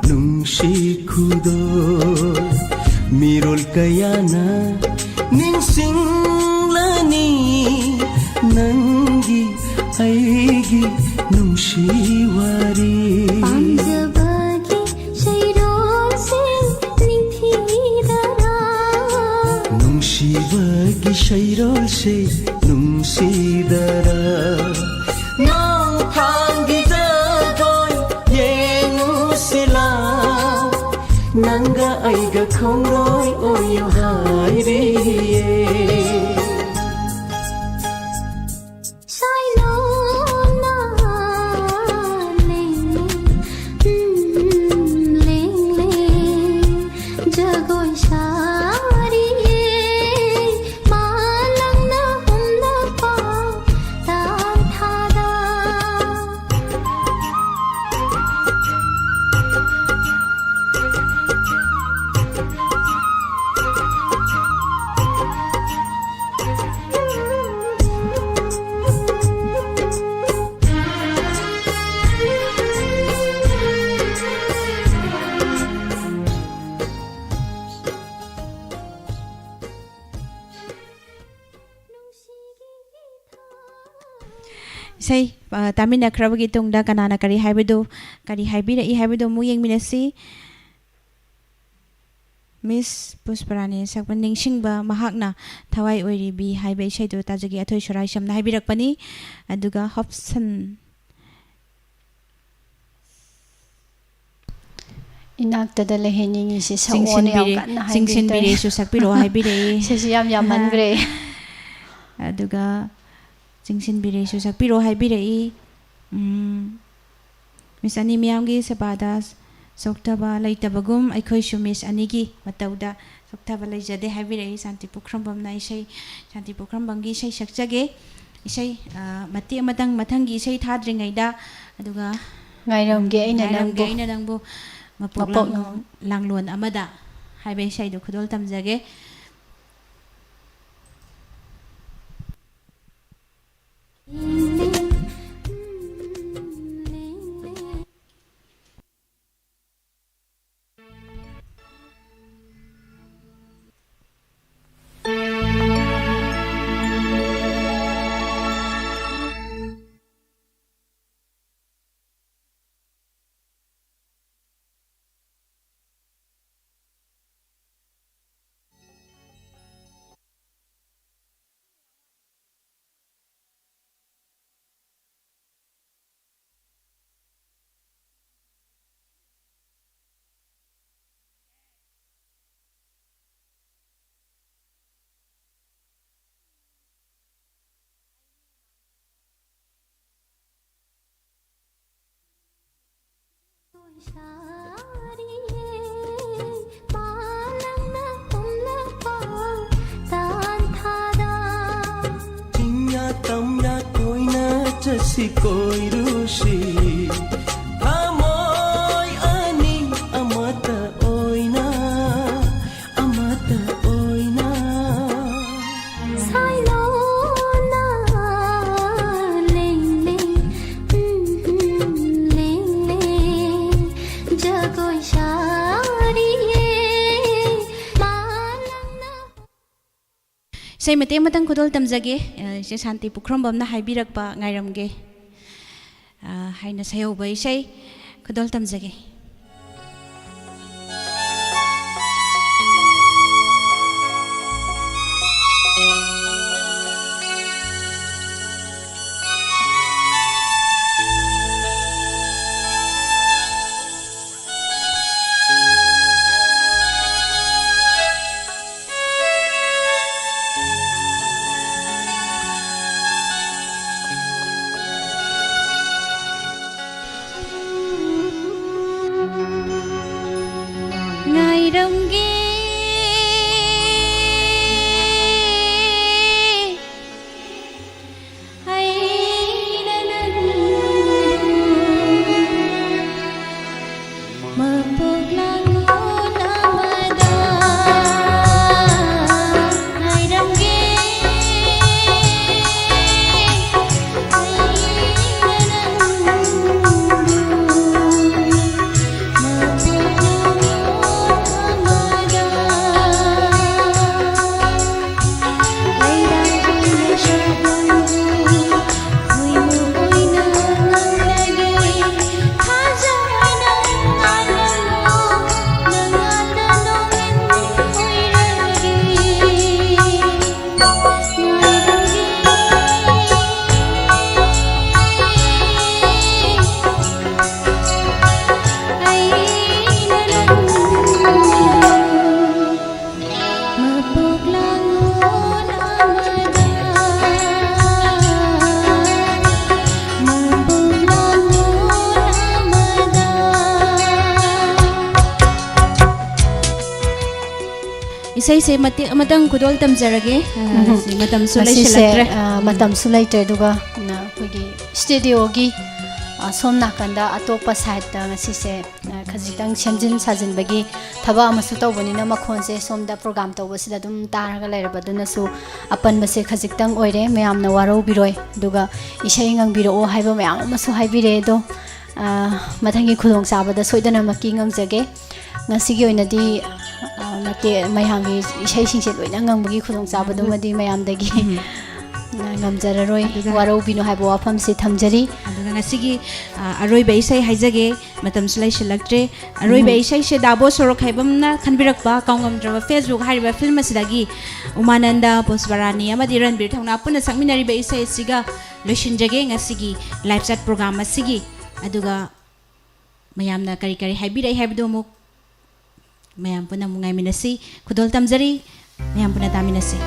ꯅꯨꯡꯁꯤ ꯈꯨꯗꯣꯜ ꯃꯤꯔꯣꯜ ꯀꯌꯥꯅ ꯅꯤꯡꯁꯤꯡꯂꯅꯤ ꯅꯪꯒꯤ ꯑꯩꯒꯤ ꯅꯨꯡꯁꯤ ꯋꯥꯔꯤ꯫ ꯄꯥꯝꯖꯕꯒꯤ ꯆꯩꯔꯣꯜꯁꯤꯡ ꯅꯤꯡꯊꯤꯗꯔꯥ꯫ ꯅꯨꯡꯁꯤꯕꯒꯤ ꯁꯩꯔꯣꯜꯁꯦ ꯅꯨꯡꯁꯤꯗꯔꯥ꯫ ꯅꯣꯡꯐꯥꯡꯒꯤ ꯖꯒꯣꯏ ꯌꯦꯡꯉꯨꯁꯤꯂꯥ꯫ ꯅꯪꯒ ꯑꯩꯒ ꯈꯣꯡꯂꯣꯏ ꯑꯣꯏꯌꯨ ꯍꯥꯏꯔꯤꯌꯦ꯫ ꯁꯥꯏꯂꯣꯅ ꯂꯦꯡꯂꯦ, ꯎꯝ, ꯂꯦꯡꯂꯦ, ꯖꯒꯣꯏ ꯁꯥꯔꯤꯌꯦ, ꯃꯥꯂꯪꯅ ꯍꯨꯝꯂꯛꯄ ꯇꯥꯟꯊꯥꯗ꯫ ꯏꯁꯩ, ꯑ, ꯇꯥꯃꯤꯟꯅꯈ꯭ꯔꯕꯒꯤ ꯇꯨꯡꯗ ꯀꯅꯥꯅ ꯀꯔꯤ ꯍꯥꯏꯕꯗꯨ, ꯀꯔꯤ ꯍꯥꯏꯕꯤꯔꯛꯏ ꯍꯥꯏꯕꯗꯨ ꯑꯃꯨꯛ ꯌꯦꯡꯃꯤꯟꯅꯁꯤ꯫ ꯃꯤꯁ ꯄꯨꯁꯄꯔꯥꯅꯤ ꯁꯛꯄ ꯅꯤꯡꯁꯤꯡꯕ ꯃꯍꯥꯛꯅ ꯊꯋꯥꯏ ꯑꯣꯏꯔꯤꯕꯤ ꯍꯥꯏꯕ ꯏꯁꯩꯗꯨ ꯇꯥꯖꯒꯦ꯫ ꯑꯊꯣꯏ ꯁꯣꯔꯥꯏꯁꯝꯅ ꯍꯥꯏꯕꯤꯔꯛꯄꯅꯤ꯫ ꯑꯗꯨꯒ ꯍꯣꯞꯁꯟ ꯏꯅꯥꯛꯇꯗ ꯂꯩꯍꯟꯅꯤꯡꯉꯤꯁꯤ ꯁꯛꯑꯣꯅ ꯌꯥꯝ ꯆꯤꯡꯁꯤꯟꯕꯤꯔꯦ, ꯀꯟꯅ ꯍꯥꯏꯕꯤꯔꯦ꯫ ꯆꯤꯡꯁꯤꯟꯕꯤꯔꯦꯁꯨ ꯁꯛꯄꯤꯔꯛꯑꯣ ꯍꯥꯏꯕꯤꯔꯛꯏ꯫ ꯁꯤꯁꯨ ꯌꯥꯝ ꯌꯥꯝꯃꯟꯈ꯭ꯔꯦ꯫ ꯑꯗꯨꯒ ꯆꯤꯡꯁꯤꯟꯕꯤꯔꯦꯁꯨ ꯁꯛꯄꯤꯔꯛꯑꯣ ꯍꯥꯏꯕꯤꯔꯛꯏ꯫ ꯎꯝ, ꯃꯤꯁ ꯑꯅꯤ ꯃꯌꯥꯝꯒꯤ ꯁꯦꯕꯥꯗ ꯆꯣꯛꯊꯕ ꯂꯩꯇꯕꯒꯨꯝ ꯑꯩꯈꯣꯏꯁꯨ ꯃꯤꯁ ꯑꯅꯤꯒꯤ ꯃꯇꯧꯗ ꯆꯣꯛꯊꯕ ꯂꯩꯖꯗꯦ ꯍꯥꯏꯕꯤꯔꯛꯏ꯫ ꯁꯥꯟꯇꯤ ꯄꯨꯈ꯭ꯔꯝꯕꯝꯅ ꯏꯁꯩ, ꯁꯥꯟꯇꯤ ꯄꯨꯈ꯭ꯔꯝꯕꯝꯒꯤ ꯏꯁꯩ ꯁꯛꯆꯒꯦ꯫ ꯏꯁꯩ, ꯑ, ꯃꯇꯦꯛ ꯑꯃꯇꯪ ꯃꯊꯪꯒꯤ ꯏꯁꯩ ꯊꯥꯗ꯭ꯔꯤꯉꯩꯗ, ꯑꯗꯨꯒ ꯉꯥꯏꯔꯝꯒꯦ ꯑꯩꯅ ꯉꯥꯏꯔꯝꯒꯦ ꯅꯪꯕꯨ꯫ ꯑꯩꯅ ꯅꯪꯕꯨ ꯃꯄꯣꯛ ꯃꯄꯣꯛ ꯂꯥꯡ-, ꯅꯨꯃꯤꯠ꯫ ꯂꯥꯡꯂꯣꯟ ꯑꯃꯗ ꯍꯥꯏꯕ ꯏꯁꯩꯗꯨ ꯈꯨꯗꯣꯜ ꯇꯝꯖꯒꯦ꯫ ꯁꯥꯔꯤꯌꯦ ꯃꯥ ꯅꯪꯅ ꯄꯨꯝꯅꯃꯛ ꯇꯥꯟꯊꯥꯗ꯫ ꯆꯤꯡꯌꯥ ꯇꯝꯌꯥ ꯇꯣꯏꯅ ꯆꯠꯁꯤ ꯀꯣꯏꯔꯨꯁꯤ꯫ ꯊꯃꯣꯏ ꯑꯅꯤ ꯑꯃꯠꯇ ꯑꯣꯏꯅ, ꯑꯃꯠꯇ ꯑꯣꯏꯅ꯫ ꯁꯥꯏꯂꯣꯅ ꯂꯦꯡꯂꯦ, ꯎꯝ, ꯎꯝ, ꯂꯦꯡꯂꯦ꯫ ꯖꯒꯣꯏ ꯁꯥꯔꯤꯌꯦ ꯃꯥ ꯅꯪꯅ꯫ ꯏꯁꯩ ꯃꯇꯦꯛ ꯑꯃꯇꯪ ꯈꯨꯗꯣꯜ ꯇꯝꯖꯒꯦ꯫ ꯑ, ꯏꯆꯦ ꯁꯥꯟꯇꯤ ꯄꯨꯈ꯭ꯔꯣꯝꯕꯝꯅ ꯍꯥꯏꯕꯤꯔꯛꯄ ꯉꯥꯏꯔꯝꯒꯦ, ꯑ, ꯍꯥꯏꯅ ꯁꯩꯍꯧꯕ ꯏꯁꯩ ꯈꯨꯗꯣꯜ ꯇꯝꯖꯒꯦ꯫ ꯉꯥꯏꯔꯝꯒꯦ꯫ ꯑꯩꯅ ꯅꯪꯕꯨ ꯃꯄꯣꯛ ꯂꯥꯡꯒꯣꯜ ꯑꯃꯗ ꯉꯥꯏꯔꯝꯒꯦ꯫ ꯑꯩꯅ ꯅꯪꯕꯨ ꯃꯄꯣꯛ ꯂꯥꯡꯒꯣꯜ ꯑꯃꯗ ꯏꯁꯩꯁꯦ ꯃꯇꯦꯛ ꯑꯃꯇꯪ ꯈꯨꯗꯣꯜ ꯇꯝꯖꯔꯒꯦ꯫ ꯑ, ꯎꯝ꯫ ꯁꯤ ꯃꯇꯝꯁꯨ ꯃꯁꯤꯁꯦ, ꯂꯩꯁꯤꯜꯂꯛꯇ꯭ꯔꯦ꯫ ꯑ, ꯎꯝ꯫ ꯃꯇꯝꯁꯨ ꯂꯩꯇ꯭ꯔꯦ꯫ ꯑꯗꯨꯒ, ꯎꯝ, ꯑꯩꯈꯣꯏꯒꯤ ꯁ꯭ꯇꯨꯗꯤꯑꯣꯒꯤ, ꯑ, ꯁꯣꯝ ꯅꯥꯀꯟꯗ ꯑꯇꯣꯞꯄ ꯁꯥꯏꯠꯇ ꯉꯁꯤꯁꯦ, ꯑ, ꯈꯖꯤꯛꯇꯪ ꯁꯦꯝꯖꯤꯟ ꯁꯥꯖꯤꯟꯕꯒꯤ ꯊꯕꯛ ꯑꯃꯁꯨ ꯇꯧꯕꯅꯤꯅ ꯃꯈꯣꯟꯁꯦ ꯁꯣꯝꯗ ꯄ꯭ꯔꯣꯒ꯭ꯔꯥꯝ ꯇꯧꯕꯁꯤꯗ ꯑꯗꯨꯝ ꯇꯥꯔꯒ ꯂꯩꯔꯕ, ꯑꯗꯨꯅꯁꯨ ꯑꯄꯟꯕꯁꯦ ꯈꯖꯤꯛꯇꯪ ꯑꯣꯏꯔꯦ꯫ ꯃꯌꯥꯝꯅ ꯋꯥꯔꯧꯕꯤꯔꯣꯏ꯫ ꯑꯗꯨꯒ ꯏꯁꯩ ꯉꯪꯕꯤꯔꯛꯑꯣ ꯍꯥꯏꯕ ꯃꯌꯥꯝ ꯑꯃꯁꯨ ꯍꯥꯏꯕꯤꯔꯦ꯫ ꯑꯗꯣ, ꯑ, ꯃꯊꯪꯒꯤ ꯈꯨꯗꯣꯡꯆꯥꯕꯗ ꯁꯣꯏꯗꯅꯃꯛꯀꯤ ꯉꯪꯖꯒꯦ꯫ ꯉꯁꯤꯒꯤ ꯑꯣꯏꯅꯗꯤ, ꯑ, ꯃꯇꯦꯛ ꯃꯌꯥꯝꯒꯤ ꯏꯁꯩꯁꯤꯡꯁꯦ ꯂꯣꯏꯅ ꯉꯪꯕꯒꯤ ꯈꯨꯗꯣꯡꯆꯥꯕꯗꯨꯃꯗꯤ ꯃꯌꯥꯝꯗꯒꯤ, ꯎꯝ꯫ ꯑ, ꯉꯝꯖꯔꯔꯣꯏ꯫ ꯑꯗꯨꯒ ꯋꯥꯔꯧꯕꯤꯅꯨ ꯍꯥꯏꯕ ꯋꯥꯐꯝꯁꯤ ꯊꯝꯖꯔꯤ꯫ ꯑꯗꯨꯒ ꯉꯁꯤꯒꯤ, ꯑ, ꯑꯔꯣꯏꯕ ꯏꯁꯩ ꯍꯥꯏꯖꯒꯦ, ꯃꯇꯝꯁꯨ ꯂꯩꯁꯤꯜꯂꯛꯇ꯭ꯔꯦ꯫ ꯑꯔꯣꯏꯕ ꯎꯝ꯫ ꯏꯁꯩꯁꯦ ꯗꯥꯕꯣ ꯁꯣꯔꯣꯛꯈꯥꯏꯕꯝꯅ ꯈꯟꯕꯤꯔꯛꯄ ꯀꯥꯎꯉꯝꯗ꯭ꯔꯕ Facebook ꯍꯥꯏꯔꯤꯕ ꯐꯤꯂꯝ ꯑꯁꯤꯗꯒꯤ ꯎꯃꯥꯅꯟꯗ, ꯄꯨꯁꯄꯔꯥꯅꯤ ꯑꯃꯗꯤ ꯔꯟꯕꯤꯔ ꯊꯧꯅꯥ ꯄꯨꯟꯅ ꯁꯛꯃꯤꯟꯅꯔꯤꯕ ꯏꯁꯩ ꯑꯁꯤꯒ ꯂꯣꯏꯁꯤꯟꯖꯒꯦ ꯉꯁꯤꯒꯤ ꯂꯥꯏꯞ ꯆꯥꯠ ꯄ꯭ꯔꯣꯒ꯭ꯔꯥꯝ ꯑꯁꯤꯒꯤ꯫ ꯑꯗꯨꯒ ꯃꯌꯥꯝꯅ ꯀꯔꯤ ꯀꯔꯤ ꯍꯥꯏꯕꯤꯔꯛꯏ ꯍꯥꯏꯕꯗꯨ ꯑꯃꯨꯛ ꯃꯌꯥꯝ ꯄꯨꯟꯅ ꯑꯃꯨꯛ ꯉꯥꯏꯃꯤꯟꯅꯁꯤ꯫ ꯈꯨꯗꯣꯜ ꯇꯝꯖꯔꯤ, ꯃꯌꯥꯝ ꯄꯨꯟꯅ ꯇꯥꯃꯤꯟꯅꯁꯤ꯫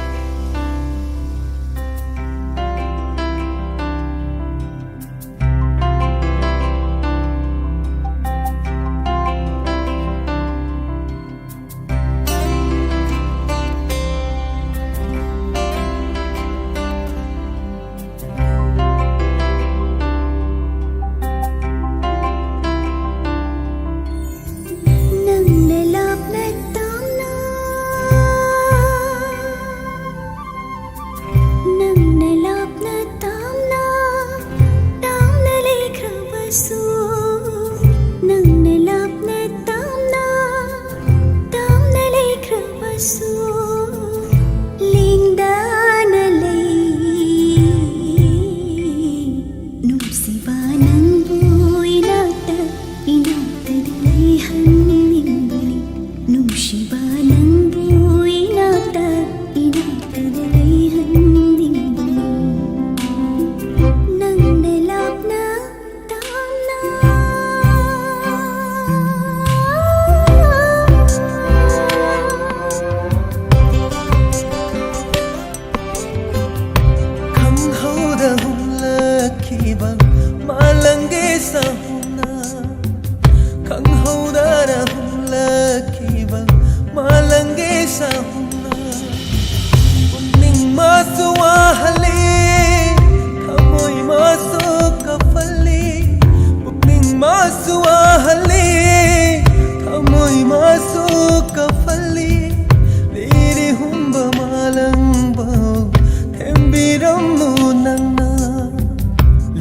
ꯄꯨꯛꯅꯤꯡ ꯃꯥꯁꯨ ꯋꯥꯍꯜꯂꯤ, ꯊꯃꯣꯏ ꯃꯥꯁꯨ ꯀꯞꯍꯜꯂꯤ꯫ ꯄꯨꯛꯅꯤꯡ ꯃꯥꯁꯨ ꯋꯥꯍꯜꯂꯤ, ꯊꯃꯣꯏ ꯃꯥꯁꯨ ꯀꯞꯍꯜꯂꯤ꯫ ꯂꯤꯔꯤ ꯍꯨꯝꯕ ꯃꯥꯂꯪꯕꯧ ꯊꯦꯝꯕꯤꯔꯝꯃꯨ ꯅꯪꯅ꯫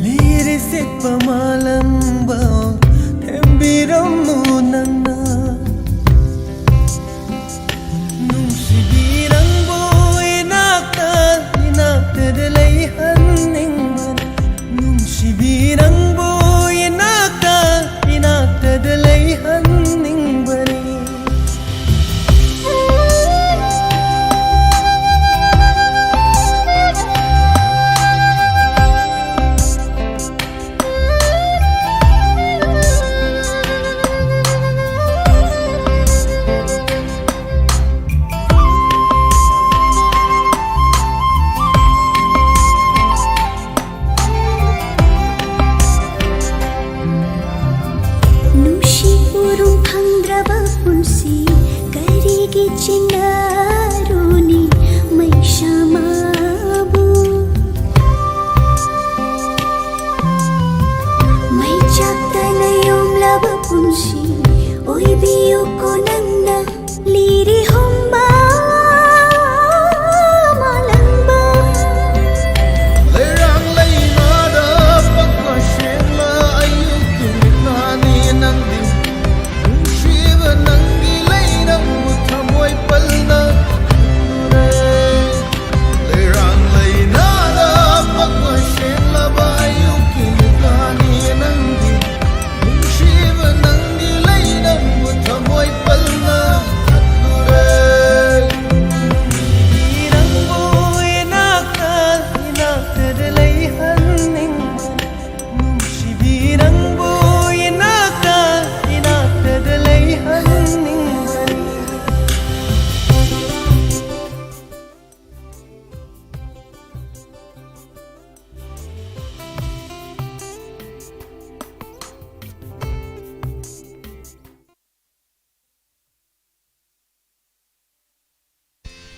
ꯂꯤꯔꯤ ꯁꯤꯠꯄ ꯃꯥꯂꯪꯕꯧ ꯊꯦꯝꯕꯤꯔꯝꯃꯨ ꯅꯪꯅ꯫ ꯅꯨꯡꯁꯤꯕꯤ ꯅꯪꯕꯨ ꯏꯅꯥꯛꯇ, ꯏꯅꯥꯛꯇꯗ ꯂꯩꯍꯟꯅꯤꯡꯕꯅꯤ꯫ ꯅꯨꯡꯁꯤꯕꯤ ꯅꯪꯕꯨ ꯏꯅꯥꯛꯇ, ꯏꯅꯥꯛꯇꯗ ꯂꯩꯍꯟꯅꯤꯡꯕꯅꯤ꯫ ꯅꯨꯡꯁꯤ ꯎꯔꯨꯝ ꯐꯪꯗ꯭ꯔꯕ ꯄꯨꯟꯁꯤ ꯀꯔꯤꯒꯤ ꯆꯤꯡꯅꯔꯨꯅꯤ ꯃꯩꯁꯥꯃꯕꯨ? ꯃꯩ ꯆꯥꯛꯇꯅ ꯌꯣꯝꯂꯕ ꯄꯨꯟꯁꯤ ꯑꯣꯏꯕꯤꯌꯨꯀꯣ ꯅꯪꯅ꯫ ꯂꯤꯔꯤ ꯍꯨꯝꯕ ꯃꯥꯂꯪꯕ꯫ ꯂꯩꯔꯥꯡ ꯂꯩꯃꯥꯗ ꯄꯪꯀꯥ ꯁꯦꯡꯂ ꯑꯌꯨꯛꯀꯤ ꯃꯤꯠꯅꯥꯅꯤ ꯅꯪꯗꯤ꯫ ꯅꯨꯡꯁꯤꯕ ꯅꯪ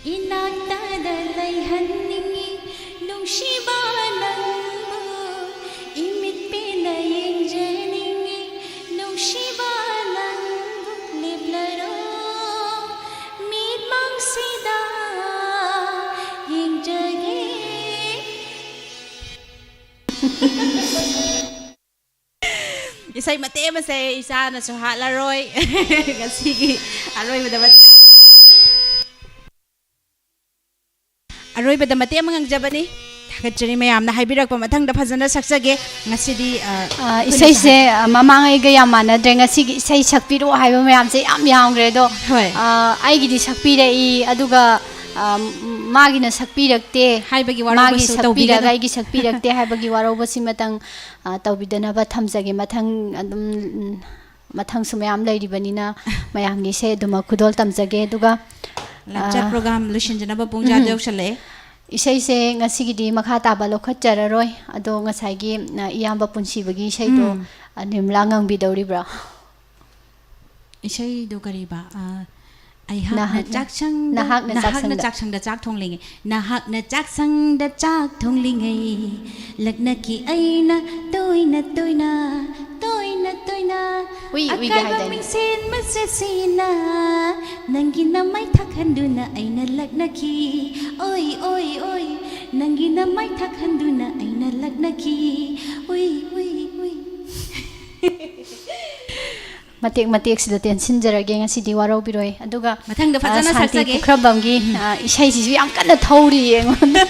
ꯏꯅꯥꯛꯇꯗ ꯂꯩꯍꯟꯅꯤꯡꯉꯤ ꯅꯨꯡꯁꯤꯕ ꯅꯪꯕꯨ, ꯏꯃꯤꯠ ꯄꯦꯟꯅ ꯌꯦꯡꯖꯅꯤꯡꯉꯤ ꯅꯨꯡꯁꯤꯕ ꯅꯪꯕꯨ, ꯂꯦꯞꯂꯔꯣ ꯃꯤꯠꯃꯥꯡꯁꯤꯗ ꯌꯦꯡꯖꯒꯦ꯫ ꯏꯁꯩ ꯃꯇꯦꯛ ꯑꯃꯁꯦ ꯏꯆꯥꯅꯁꯨ ꯍꯥꯠꯂꯔꯣꯏ꯫ ꯉꯁꯤꯒꯤ ꯑꯔꯣꯏꯕꯗ ꯃꯇꯦꯛ, ꯑꯔꯣꯏꯕꯗ ꯃꯇꯦꯛ ꯑꯃ ꯉꯪꯖꯕꯅꯤ꯫ ꯊꯥꯒꯠꯆꯔꯤ ꯃꯌꯥꯝꯅ ꯍꯥꯏꯕꯤꯔꯛꯄ ꯃꯊꯪꯗ ꯐꯖꯅ ꯁꯛꯆꯒꯦ꯫ ꯉꯁꯤꯗꯤ, ꯑ, ꯑ, ꯑꯩꯈꯣꯏꯅꯁꯨ ꯏꯁꯩꯁꯦ, ꯍꯥꯏ- ꯑ, ꯃꯃꯥꯡꯉꯩꯒ ꯌꯥꯝ ꯃꯥꯟꯅꯗ꯭ꯔꯦ꯫ ꯉꯁꯤꯒꯤ ꯏꯁꯩ ꯁꯛꯄꯤꯔꯛꯑꯣ ꯍꯥꯏꯕ ꯃꯌꯥꯝꯁꯦ ꯌꯥꯝ ꯌꯥꯝꯈ꯭ꯔꯦ꯫ ꯑꯗꯣ, ꯍꯣꯏ꯫ ꯑ, ꯑꯩꯒꯤꯗꯤ ꯁꯛꯄꯤꯔꯛꯏ, ꯑꯗꯨꯒ, ꯑ, ꯃꯥꯒꯤꯅ ꯁꯛꯄꯤꯔꯛꯇꯦ꯫ ꯍꯥꯏꯕꯒꯤ ꯋꯥꯔꯧꯕꯁꯨ ꯃꯥꯒꯤ ꯁꯛꯄꯤꯔꯒ ꯇꯧꯕꯤꯒꯅꯨ꯫ ꯑꯩꯒꯤ ꯁꯛꯄꯤꯔꯛꯇꯦ ꯍꯥꯏꯕꯒꯤ ꯋꯥꯔꯧꯕꯁꯤꯃꯇꯪ, ꯑ, ꯇꯧꯕꯤꯗꯅꯕ ꯊꯝꯖꯒꯦ꯫ ꯃꯊꯪ ꯑꯗꯨꯝ, ꯎꯝ, ꯃꯊꯪꯁꯨ ꯃꯌꯥꯝ ꯂꯩꯔꯤꯕꯅꯤꯅ ꯃꯌꯥꯝꯒꯤ ꯏꯁꯩ ꯑꯗꯨꯃꯛ ꯈꯨꯗꯣꯜ ꯇꯝꯖꯒꯦ꯫ ꯑꯗꯨꯒ, ꯂꯝꯆꯠ ꯑ, ꯄ꯭ꯔꯣꯒ꯭ꯔꯥꯝ ꯂꯣꯏꯁꯤꯟꯖꯅꯕ ꯄꯨꯡꯖꯥꯗ ꯎꯝ꯫ ꯌꯧꯁꯜꯂꯛꯑꯦ꯫ ꯏꯁꯩꯁꯦ ꯉꯁꯤꯒꯤꯗꯤ ꯃꯈꯥ ꯇꯥꯕ ꯂꯧꯈꯠꯆꯔꯔꯣꯏ꯫ ꯑꯗꯣ ꯉꯁꯥꯏꯒꯤ, ꯑ, ꯏꯌꯥꯝꯕ ꯄꯨꯟꯁꯤꯕꯒꯤ ꯏꯁꯩꯗꯣ, ꯎꯝ꯫ ꯑ, ꯅꯤꯔꯃꯂꯥ ꯉꯪꯕꯤꯗꯧꯔꯤꯕ꯭ꯔꯥ? ꯏꯁꯩꯗꯣ ꯀꯔꯤꯕ? ꯑ, ꯑꯩꯍꯥꯛꯅ ꯅꯍꯥꯛꯅ, ꯆꯥꯛꯁꯪꯗ, ꯅꯍꯥꯛꯅ ꯅꯍꯥꯛꯅ ꯆꯥꯛꯁꯪꯗ꯫ ꯆꯥꯛꯁꯪꯗ ꯆꯥꯛ ꯊꯣꯡꯂꯤꯉꯩ, ꯅꯍꯥꯛꯅ ꯆꯥꯛꯁꯪꯗ ꯆꯥꯛ ꯊꯣꯡꯂꯤꯉꯩ, ꯂꯛꯅꯈꯤ ꯑꯩꯅ ꯇꯣꯏꯅ ꯇꯣꯏꯅ, ꯇꯣꯏꯅ ꯇꯣꯏꯅ꯫ ꯎꯏ, ꯎꯏꯒꯦ ꯑꯀꯥꯏꯕ ꯍꯥꯏꯗꯥꯏꯅꯦ? ꯃꯤꯡꯁꯦꯟ ꯃꯆꯦꯠꯁꯤꯅ ꯅꯪꯒꯤ ꯅꯃꯥꯏ ꯊꯛꯍꯟꯗꯨꯅ ꯑꯩꯅ ꯂꯛꯅꯈꯤ꯫ ꯑꯣꯏ, ꯑꯣꯏ, ꯑꯣꯏ, ꯅꯪꯒꯤ ꯅꯃꯥꯏ ꯊꯛꯍꯟꯗꯨꯅ ꯑꯩꯅ ꯂꯛꯅꯈꯤ꯫ ꯎꯏ, ꯎꯏ, ꯎꯏ꯫ ꯃꯇꯦꯛ ꯃꯇꯦꯛꯁꯤꯗ ꯇꯦꯟꯁꯤꯟꯖꯔꯒꯦ, ꯉꯁꯤꯗꯤ ꯋꯥꯔꯧꯕꯤꯔꯣꯏ꯫ ꯑꯗꯨꯒ, ꯃꯊꯪꯗ ꯑ, ꯐꯖꯅ ꯁꯥꯟꯇꯤ ꯁꯛꯆꯒꯦ꯫ ꯄꯨꯈ꯭ꯔꯝꯕꯝꯒꯤ, ꯎꯝ꯫ ꯑ, ꯏꯁꯩꯁꯤꯁꯨ ꯌꯥꯝ ꯀꯟꯅ ꯊꯧꯔꯤꯌꯦ ꯑꯩꯉꯣꯟꯗ꯫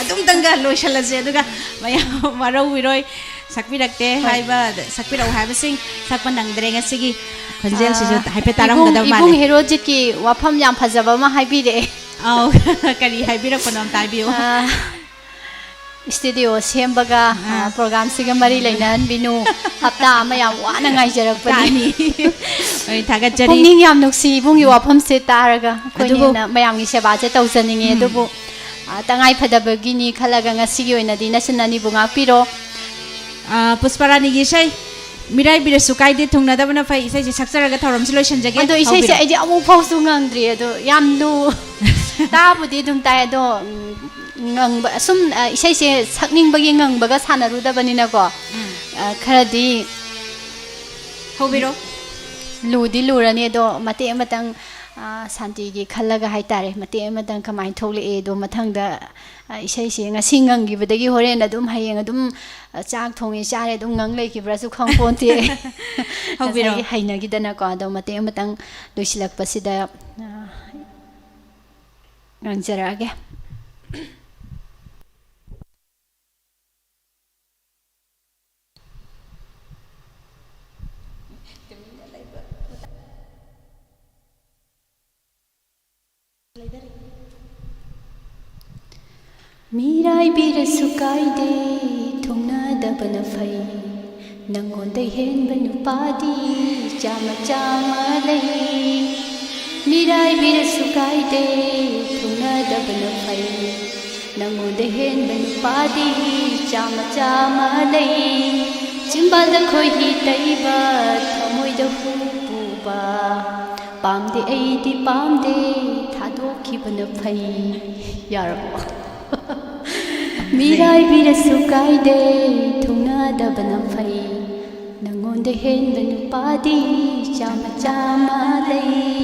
ꯑꯗꯨꯝꯇꯪꯒ ꯂꯣꯏꯁꯤꯜꯂꯁꯦ, ꯑꯗꯨꯒ ꯃꯌꯥꯝ ꯋꯥꯔꯧꯕꯤꯔꯣꯏ꯫ ꯁꯛꯄꯤꯔꯛꯇꯦ ꯍꯣꯏ꯫ ꯍꯥꯏꯕ, ꯁꯛꯄꯤꯔꯛꯎ ꯍꯥꯏꯕꯁꯤꯡ ꯁꯛꯄ ꯅꯪꯗ꯭ꯔꯦ ꯉꯁꯤꯒꯤ꯫ ꯈꯣꯟꯖꯦꯜꯁꯤꯁꯨ ꯑ, ꯍꯥꯏꯐꯦꯠ ꯏꯕꯨꯡ, ꯇꯥꯔꯝꯒꯗꯕ ꯏꯕꯨꯡ ꯃꯥꯜꯂꯦ꯫ ꯍꯦꯔꯣꯖꯤꯠꯀꯤ ꯋꯥꯐꯝ ꯌꯥꯝ ꯐꯖꯕ ꯑꯃ ꯍꯥꯏꯕꯤꯔꯛꯑꯦ꯫ ꯑꯧ, ꯀꯔꯤ ꯍꯥꯏꯕꯤꯔꯛꯄꯅꯣ ꯑꯝꯇ ꯍꯥꯏꯕꯤꯌꯨ꯫ ꯑ, ꯁ꯭ꯇꯨꯗꯤꯑꯣ ꯁꯦꯝꯕꯒ, ꯑ, ꯑꯥ꯫ ꯄ꯭ꯔꯣꯒ꯭ꯔꯥꯝꯁꯤꯒ ꯃꯔꯤ ꯂꯩꯅꯍꯟꯕꯤꯅꯨ꯫ ꯍꯞꯇꯥ ꯑꯃ ꯌꯥꯝ ꯋꯥꯅ ꯉꯥꯏꯖꯔꯛꯄꯅꯤ꯫ ꯇꯥꯅꯤ꯫ ꯍꯣꯏ, ꯊꯥꯒꯠꯆꯔꯤ꯫ ꯄꯨꯛꯅꯤꯡ ꯌꯥꯝ ꯅꯨꯡꯁꯤ ꯏꯕꯨꯡꯒꯤ ꯎꯝ꯫ ꯋꯥꯐꯝꯁꯦ ꯇꯥꯔꯒ꯫ ꯑꯩꯈꯣꯏꯅ ꯑꯗꯨꯕꯨ ꯍꯦꯟꯅ ꯃꯌꯥꯝꯒꯤ ꯁꯦꯕꯥꯁꯦ ꯇꯧꯖꯅꯤꯡꯉꯦ, ꯎꯝ꯫ ꯑꯗꯨꯕꯨ, ꯑ, ꯇꯉꯥꯏ ꯐꯗꯕꯒꯤꯅꯤ ꯈꯜꯂꯒ ꯉꯁꯤꯒꯤ ꯑꯣꯏꯅꯗꯤ ꯅꯆꯤꯟ ꯑꯅꯤꯕꯨ ꯉꯥꯛꯄꯤꯔꯣ꯫ ꯑ, ꯄꯨꯁꯄꯥꯔꯥꯅꯤꯒꯤ ꯏꯁꯩ ꯃꯤꯔꯥꯏꯕꯤꯔꯁꯨ ꯀꯥꯏꯗꯦ, ꯊꯨꯡꯅꯗꯕꯅ ꯐꯩ꯫ ꯏꯁꯩꯁꯦ ꯁꯛꯆꯔꯒ ꯊꯧꯔꯝꯁꯤ ꯂꯣꯏꯁꯤꯟꯖꯒꯦ꯫ ꯑꯗꯣ ꯏꯁꯩꯁꯦ ꯍꯧꯕꯤꯔꯣ꯫ ꯑꯩꯗꯤ ꯑꯃꯨꯛ ꯐꯥꯎꯁꯨ ꯉꯪꯗ꯭ꯔꯤ꯫ ꯑꯗꯣ ꯌꯥꯝ ꯂꯨ-, ꯇꯥꯕꯨꯗꯤ ꯑꯗꯨꯝ ꯇꯥꯏ, ꯑꯗꯣ, ꯎꯝ, ꯉꯪꯕ, ꯑꯁꯨꯝ, ꯑ, ꯏꯁꯩꯁꯦ ꯁꯛꯅꯤꯡꯕꯒꯤ ꯉꯪꯕꯒ ꯁꯥꯟꯅꯔꯨꯗꯕꯅꯤꯅꯀꯣ, ꯎꯝ꯫ ꯑ, ꯈꯔꯗꯤ ꯍꯧꯕꯤꯔꯣ꯫ ꯂꯨꯗꯤ ꯂꯨꯔꯅꯤ, ꯑꯗꯣ ꯃꯇꯦꯛ ꯑꯃꯇꯪ, ꯑ, ꯁꯥꯟꯇꯤꯒꯤ ꯈꯜꯂꯒ ꯍꯥꯏꯇꯥꯔꯦ, ꯃꯇꯦꯛ ꯑꯃꯇꯪ ꯀꯃꯥꯏꯅ ꯊꯣꯛꯂꯛꯑꯦ, ꯑꯗꯣ ꯃꯊꯪꯗ, ꯑ, ꯏꯁꯩꯁꯦ ꯉꯁꯤ ꯉꯪꯈꯤꯕꯗꯒꯤ ꯍꯣꯔꯦꯟ ꯑꯗꯨꯝ, ꯍꯌꯦꯡ ꯑꯗꯨꯝ, ꯑ, ꯆꯥꯛ ꯊꯣꯡꯉꯦ ꯆꯥꯔꯦ ꯑꯗꯨꯝ ꯉꯪ ꯂꯩꯈꯤꯕ꯭ꯔꯥꯁꯨ ꯈꯪ ꯄꯣꯟꯇꯦ꯫ ꯍꯧꯕꯤꯔꯣ꯫ ꯉꯁꯥꯏꯒꯤ ꯍꯩꯅꯈꯤꯗꯅꯀꯣ, ꯑꯗꯣ ꯃꯇꯦꯛ ꯑꯃꯇꯪ ꯂꯣꯏꯁꯤꯜꯂꯛꯄꯁꯤꯗ, ꯑ, ꯉꯥꯡꯖꯔꯛꯑꯒꯦ꯫ ꯃꯤꯔꯥꯏꯕꯤꯔꯁꯨ ꯀꯥꯏꯗꯦ, ꯊꯨꯡꯅꯗꯕꯅ ꯐꯩ꯫ ꯅꯪꯉꯣꯟꯗ ꯍꯦꯟꯕ ꯅꯨꯄꯥꯗꯤ ꯆꯥꯝꯃ ꯆꯥꯝꯃ ꯂꯩ꯫ ꯃꯤꯔꯥꯏꯕꯤꯔꯁꯨ ꯀꯥꯏꯗꯦ, ꯊꯨꯡꯅꯗꯕꯅ ꯐꯩ꯫ ꯅꯪꯉꯣꯟꯗ ꯍꯦꯟꯕ ꯅꯨꯄꯥꯗꯤ ꯆꯥꯝꯃ ꯆꯥꯝꯃ ꯂꯩ꯫ ꯆꯤꯝꯕꯥꯜꯗ ꯈꯣꯏꯍꯤ ꯇꯩꯕ, ꯊꯃꯣꯏꯗ ꯍꯨ ꯄꯨꯕ꯫ ꯄꯥꯝꯗꯦ, ꯑꯩꯗꯤ ꯄꯥꯝꯗꯦ, ꯊꯥꯗꯣꯛꯈꯤꯕꯅ ꯐꯩ꯫ ꯌꯥꯔꯕꯣ? ꯃꯤꯔꯥꯏꯕꯤꯔꯁꯨ ꯀꯥꯏꯗꯦ, ꯊꯨꯡꯅꯗꯕꯅ ꯐꯩ꯫ ꯅꯪꯉꯣꯟꯗ ꯍꯦꯟꯕ ꯅꯨꯄꯥꯗꯤ ꯆꯥꯝꯃ ꯆꯥꯝꯃ ꯂꯩ꯫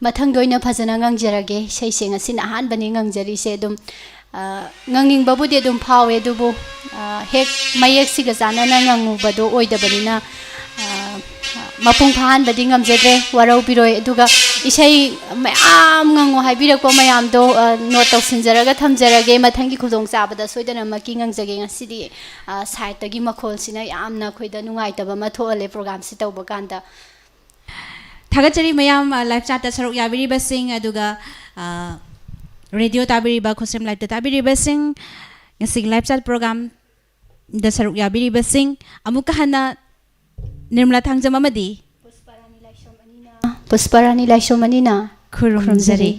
ꯃꯊꯪꯗ ꯑꯣꯏꯅ ꯐꯖꯅ ꯉꯪꯖꯔꯒꯦ꯫ ꯏꯁꯩꯁꯦ ꯉꯁꯤꯅ ꯑꯍꯥꯟꯕꯅꯤ ꯉꯪꯖꯔꯤꯁꯦ꯫ ꯑꯗꯨꯝ, ꯑ, ꯉꯪꯅꯤꯡꯕꯕꯨꯗꯤ ꯑꯗꯨꯝ ꯐꯥꯎꯋꯦ, ꯑꯗꯨꯕꯨ, ꯑ, ꯍꯦꯛ ꯃꯌꯦꯛꯁꯤꯒ ꯆꯥꯟꯅꯅ ꯉꯪꯉꯨꯕꯗꯣ ꯑꯣꯏꯗꯕꯅꯤꯅ, ꯑ, ꯃꯄꯨꯡ ꯐꯥꯍꯟꯕꯗꯤ ꯉꯝꯖꯗ꯭ꯔꯦ, ꯋꯥꯔꯧꯕꯤꯔꯣꯏ꯫ ꯑꯗꯨꯒ ꯏꯁꯩ ꯃꯌꯥꯝ ꯉꯪꯉꯣ ꯍꯥꯏꯕꯤꯔꯛꯄ ꯃꯌꯥꯝꯗꯣ, ꯑ, ꯅꯣꯠ ꯇꯧꯁꯤꯟꯖꯔꯒ ꯊꯝꯖꯔꯒꯦ꯫ ꯃꯊꯪꯒꯤ ꯈꯨꯗꯣꯡꯆꯥꯕꯗ ꯁꯣꯏꯗꯅꯃꯛꯀꯤ ꯉꯪꯖꯒꯦ꯫ ꯉꯁꯤꯗꯤ, ꯑ, ꯁꯥꯏꯠꯇꯒꯤ ꯃꯈꯣꯜꯁꯤꯅ ꯌꯥꯝꯅ ꯑꯩꯈꯣꯏꯗ ꯅꯨꯡꯉꯥꯏꯇꯕ ꯑꯃ ꯊꯣꯛꯍꯜꯂꯦ ꯄ꯭ꯔꯣꯒꯥꯝꯁꯤ ꯇꯧꯕ ꯀꯥꯟꯗ꯫ ꯊꯥꯒꯠꯆꯔꯤ ꯃꯌꯥꯝ, ꯑ, ꯂꯥꯏꯚ ꯆꯥꯠꯇ ꯁꯔꯨꯛ ꯌꯥꯕꯤꯔꯤꯕꯁꯤꯡ, ꯑꯗꯨꯒ, ꯑ, ꯔꯦꯗꯤꯑꯣ ꯇꯥꯕꯤꯔꯤꯕ, ꯈꯨꯠꯁꯦꯝ ꯂꯥꯏꯚꯇ ꯇꯥꯕꯤꯔꯤꯕꯁꯤꯡ, ꯉꯁꯤꯒꯤ ꯂꯥꯏꯚ ꯆꯥꯠ ꯄ꯭ꯔꯣꯒꯥꯝꯗ ꯁꯔꯨꯛ ꯌꯥꯕꯤꯔꯤꯕꯁꯤꯡ, ꯑꯃꯨꯛꯀ ꯍꯟꯅ ꯅꯤꯔꯃꯂꯥ ꯊꯥꯡꯖꯝ ꯑꯃꯗꯤ ꯄꯨꯁꯄꯥꯔꯥꯅꯤ ꯂꯥꯏꯁ꯭ꯔꯝ ꯑꯅꯤꯅ ꯈꯨꯔꯨꯝꯖꯔꯤ꯫ ꯈꯨꯔꯨꯝꯖꯔꯤ꯫